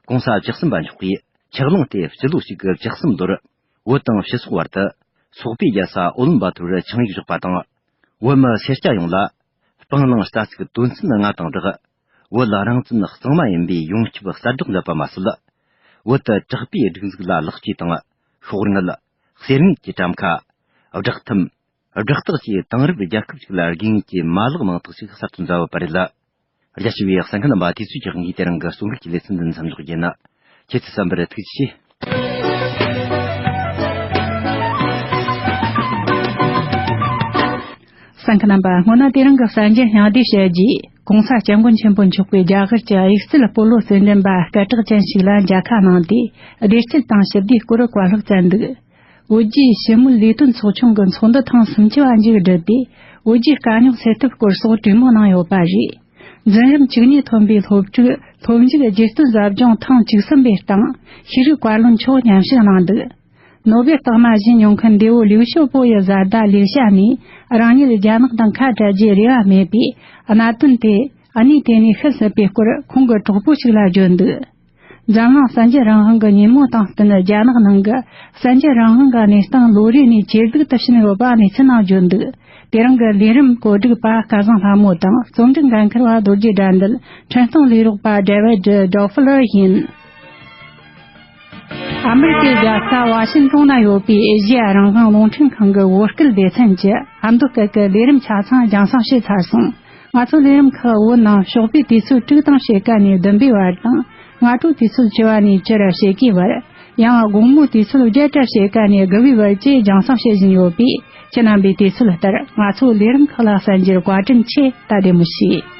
གོང་ས་བཅུ་གསུམ་པ་མཆོག་གིས་ཆག་ལངས་ཏེ་སྤྱི་ལོ་གཅིག་དགུ་བཅུ་གསུམ་ལོར། བོད་དང་སྤྱི་ཚོགས་བར་དུ། སོག་པོའི་རྒྱལ་ས་ཨོ་ལིམ་པ་ཐོར་ཆིངས་ཡིག་བཞག་པ་དང་། བོད་མི་སེར་སྐྱ་ཡོངས་ལ། སྤང་བླང་རྩ་ཚིག་དོན་ཚན་ལྔ་དང་སྦྲགས། བོད་རང་བཙན་གཙང་མ་ཡིན་པའི་ཡོངས་ཁྱབ་གསལ་བསྒྲགས་མཛད་པ་མ་ཟད། བོད་དུ་དྲག་པོའི་སྒྲིག་འཛུགས་ལ་ལེགས་བཅོས་དང་། ཤོག་དངུལ། གསེར་དངུལ་གྱི་གྲམ་ཁ། བསྒྲགས་ཐམ། སྦྲག་རྟགས་བཅས་དེང་རབས་རྒྱལ་ཁབ་ཅིག་ལ་དགོས་ངེས་ཀྱི་མ་ལག་མང་དག་ཅིག་གསར་གཏོད་མཛད་ཡོད་པ་རེད། རྒྱ་ཆེ་བའི་གསན་མཁན་རྣམ་པ། དུས་ཚོད་ཀྱི་དབང་གིས་དེ་རིང་གི་གསུང་འབུལ་གྱི་ལེ་ཚན་འདི་མཚམས་འཇོག་རྒྱུ་ཡིན། ཁྱེད་ཚོས་གསན་པར་ཐུགས་རྗེ་ཆེ། གསན་མཁན་རྣམ་པ། སྔོན་ན་དེ་རིང་གི་གསར་འགྱུར་སྙིང་བསྡུས་བཤད་རྗེས། གོང་ས་སྐྱབས་མགོན་ཆེན་པོ་མཆོག་གིས་རྒྱ་གར་གྱི་དབྱུག་རྩེད་སྤོ་ལོ་རྩེད་འགྲན་པ་སྐད་གྲགས་ཅན་ཞིག་ལ་མཇལ་ཁ་གནང་སྟེ། བདེ་སྐྱིད་དང་ཞི་བདེའི་སྐོར་བཀའ་སློབ་སྩལ་འདུག་བོད་བརྒྱུད་ཕྱི་མོལ་ལས་དོན་ཚོགས་ཆུང་གི་ཚོགས་འདུ་ཐེངས་སུམ་ཅུ་པ་མཇུག་བསྒྲིལ་ཏེ། བོད་བརྒྱུད་དཀའ་རྙོག་སེལ་ཐབས་སྐོར་སོགས་གྲོས་མོལ་གནང་ཡོད་པ་རེད། འཛིན་རིམ་བཅུ་གཉིས་ཐོན་པའི་སློབ་ཕྲུག་སློབ་མཇུག་རྗེས་བསྟོད་ཟབ་སྦྱོང་ཐེངས་བཅུ་གསུམ་པའི་སྟེང་ཤེས་རིག་བཀའ་བློན་མཆོག་མཉམ་ཞུགས་གནང་འདུག་ནོ་བེལ་རྟགས་མ་བཞེས་མྱོང་མཁན་འདས་པོ་ལིའུ་ཞའོ་པོ་ཡི་བཟའ་ཟླ་ལིའུ་ཞ་ནས། རང་ཉིད་རྒྱ་ནག་དང་ཁ་བྲལ་རྒྱུའི་རེ་བ་མེད་པས། གནད་དོན་དེ་གནས་དེ་ནས་ཤི་སྲིད་པའི་སྐོར་ཁོང་གི་གྲོགས་པོ་ཞིག་ལ་བརྗོད་འདུག་འཛམ་གླིང་གསར་འགྱུར་རང་དབང་གི་ཉིན་མོ་དང་བསྟུན། རྒྱ་ནག་ནང་གི་གསར་འགྱུར་རང་དབང་གི་གནས་སྟངས་ལོ་རེ་ནས་ཇེ་སྡུག་ཏུ་ཕྱིན་ཡོད་པ་གནས་ཚུལ་ནང་བརྗོད་འདུག་དེ་རིང་གི་ལས་རིམ་གོ་སྒྲིག་པ་སྐལ་བཟང་ལྷ་མོ་དང་། རྩོམ་སྒྲིག་འགན་འཁུར་བ་རྡོ་རྗེ་དགྲ་འདུལ། འཕྲིན་གཏོང་ལས་རོགས་པ་ཌེ་ཝིཌ་ཌོ་ཕ་ལར་ཡིན། ཨ་མི་རི་ཀའི་རྒྱལ་ས་ཝ་ཤིང་ཏོན་ན་ཡོད་པའི་ཨེ་ཤེ་ཡ་རང་དབང་རླུང་འཕྲིན་ཁང་གི་བོད་སྐད་སྡེ་ཚན་གྱི་ཨ་མདོ་སྐད་ཀྱི་ལས་རིམ་ཆ་ཚང་རྒྱང་སྲིང་བྱས་ཚར་སོང་། ང་ཚོ་ལས་རིམ་ཁག་བོད་ནང་ཞོགས་པའི་དུས་ཚོད་དྲུག་དང་ཕྱེད་ཀ་ནས་བདུན་པའི་བར་དང་། སྔ་དྲོའི་དུས་ཚོད་བཅུ་པ་ནས་བཅུ་ར་ཕྱེད་ཀའི་བར། ཡང་དགོང་མོའི་དུས་ཚོད་བརྒྱད་དང་ཕྱེད་ཀ་ནས་དགུ་པའི་བར་བཅས་རྒྱང་སྲིང་བྱེད་བཞིན་ཡོད་པས། ཁྱེད་རྣམ་པས་དུས་ཚོད་ལྟར་ང་ཚོའི་ལས་རིམ་ཁག་ལ་གསན་རྒྱུར་བཀའ་དྲིན་ཆེ། ད་བདེ་མོ་བྱོས།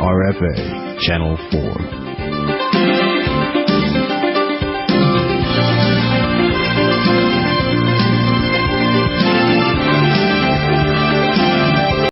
R F A Channel four.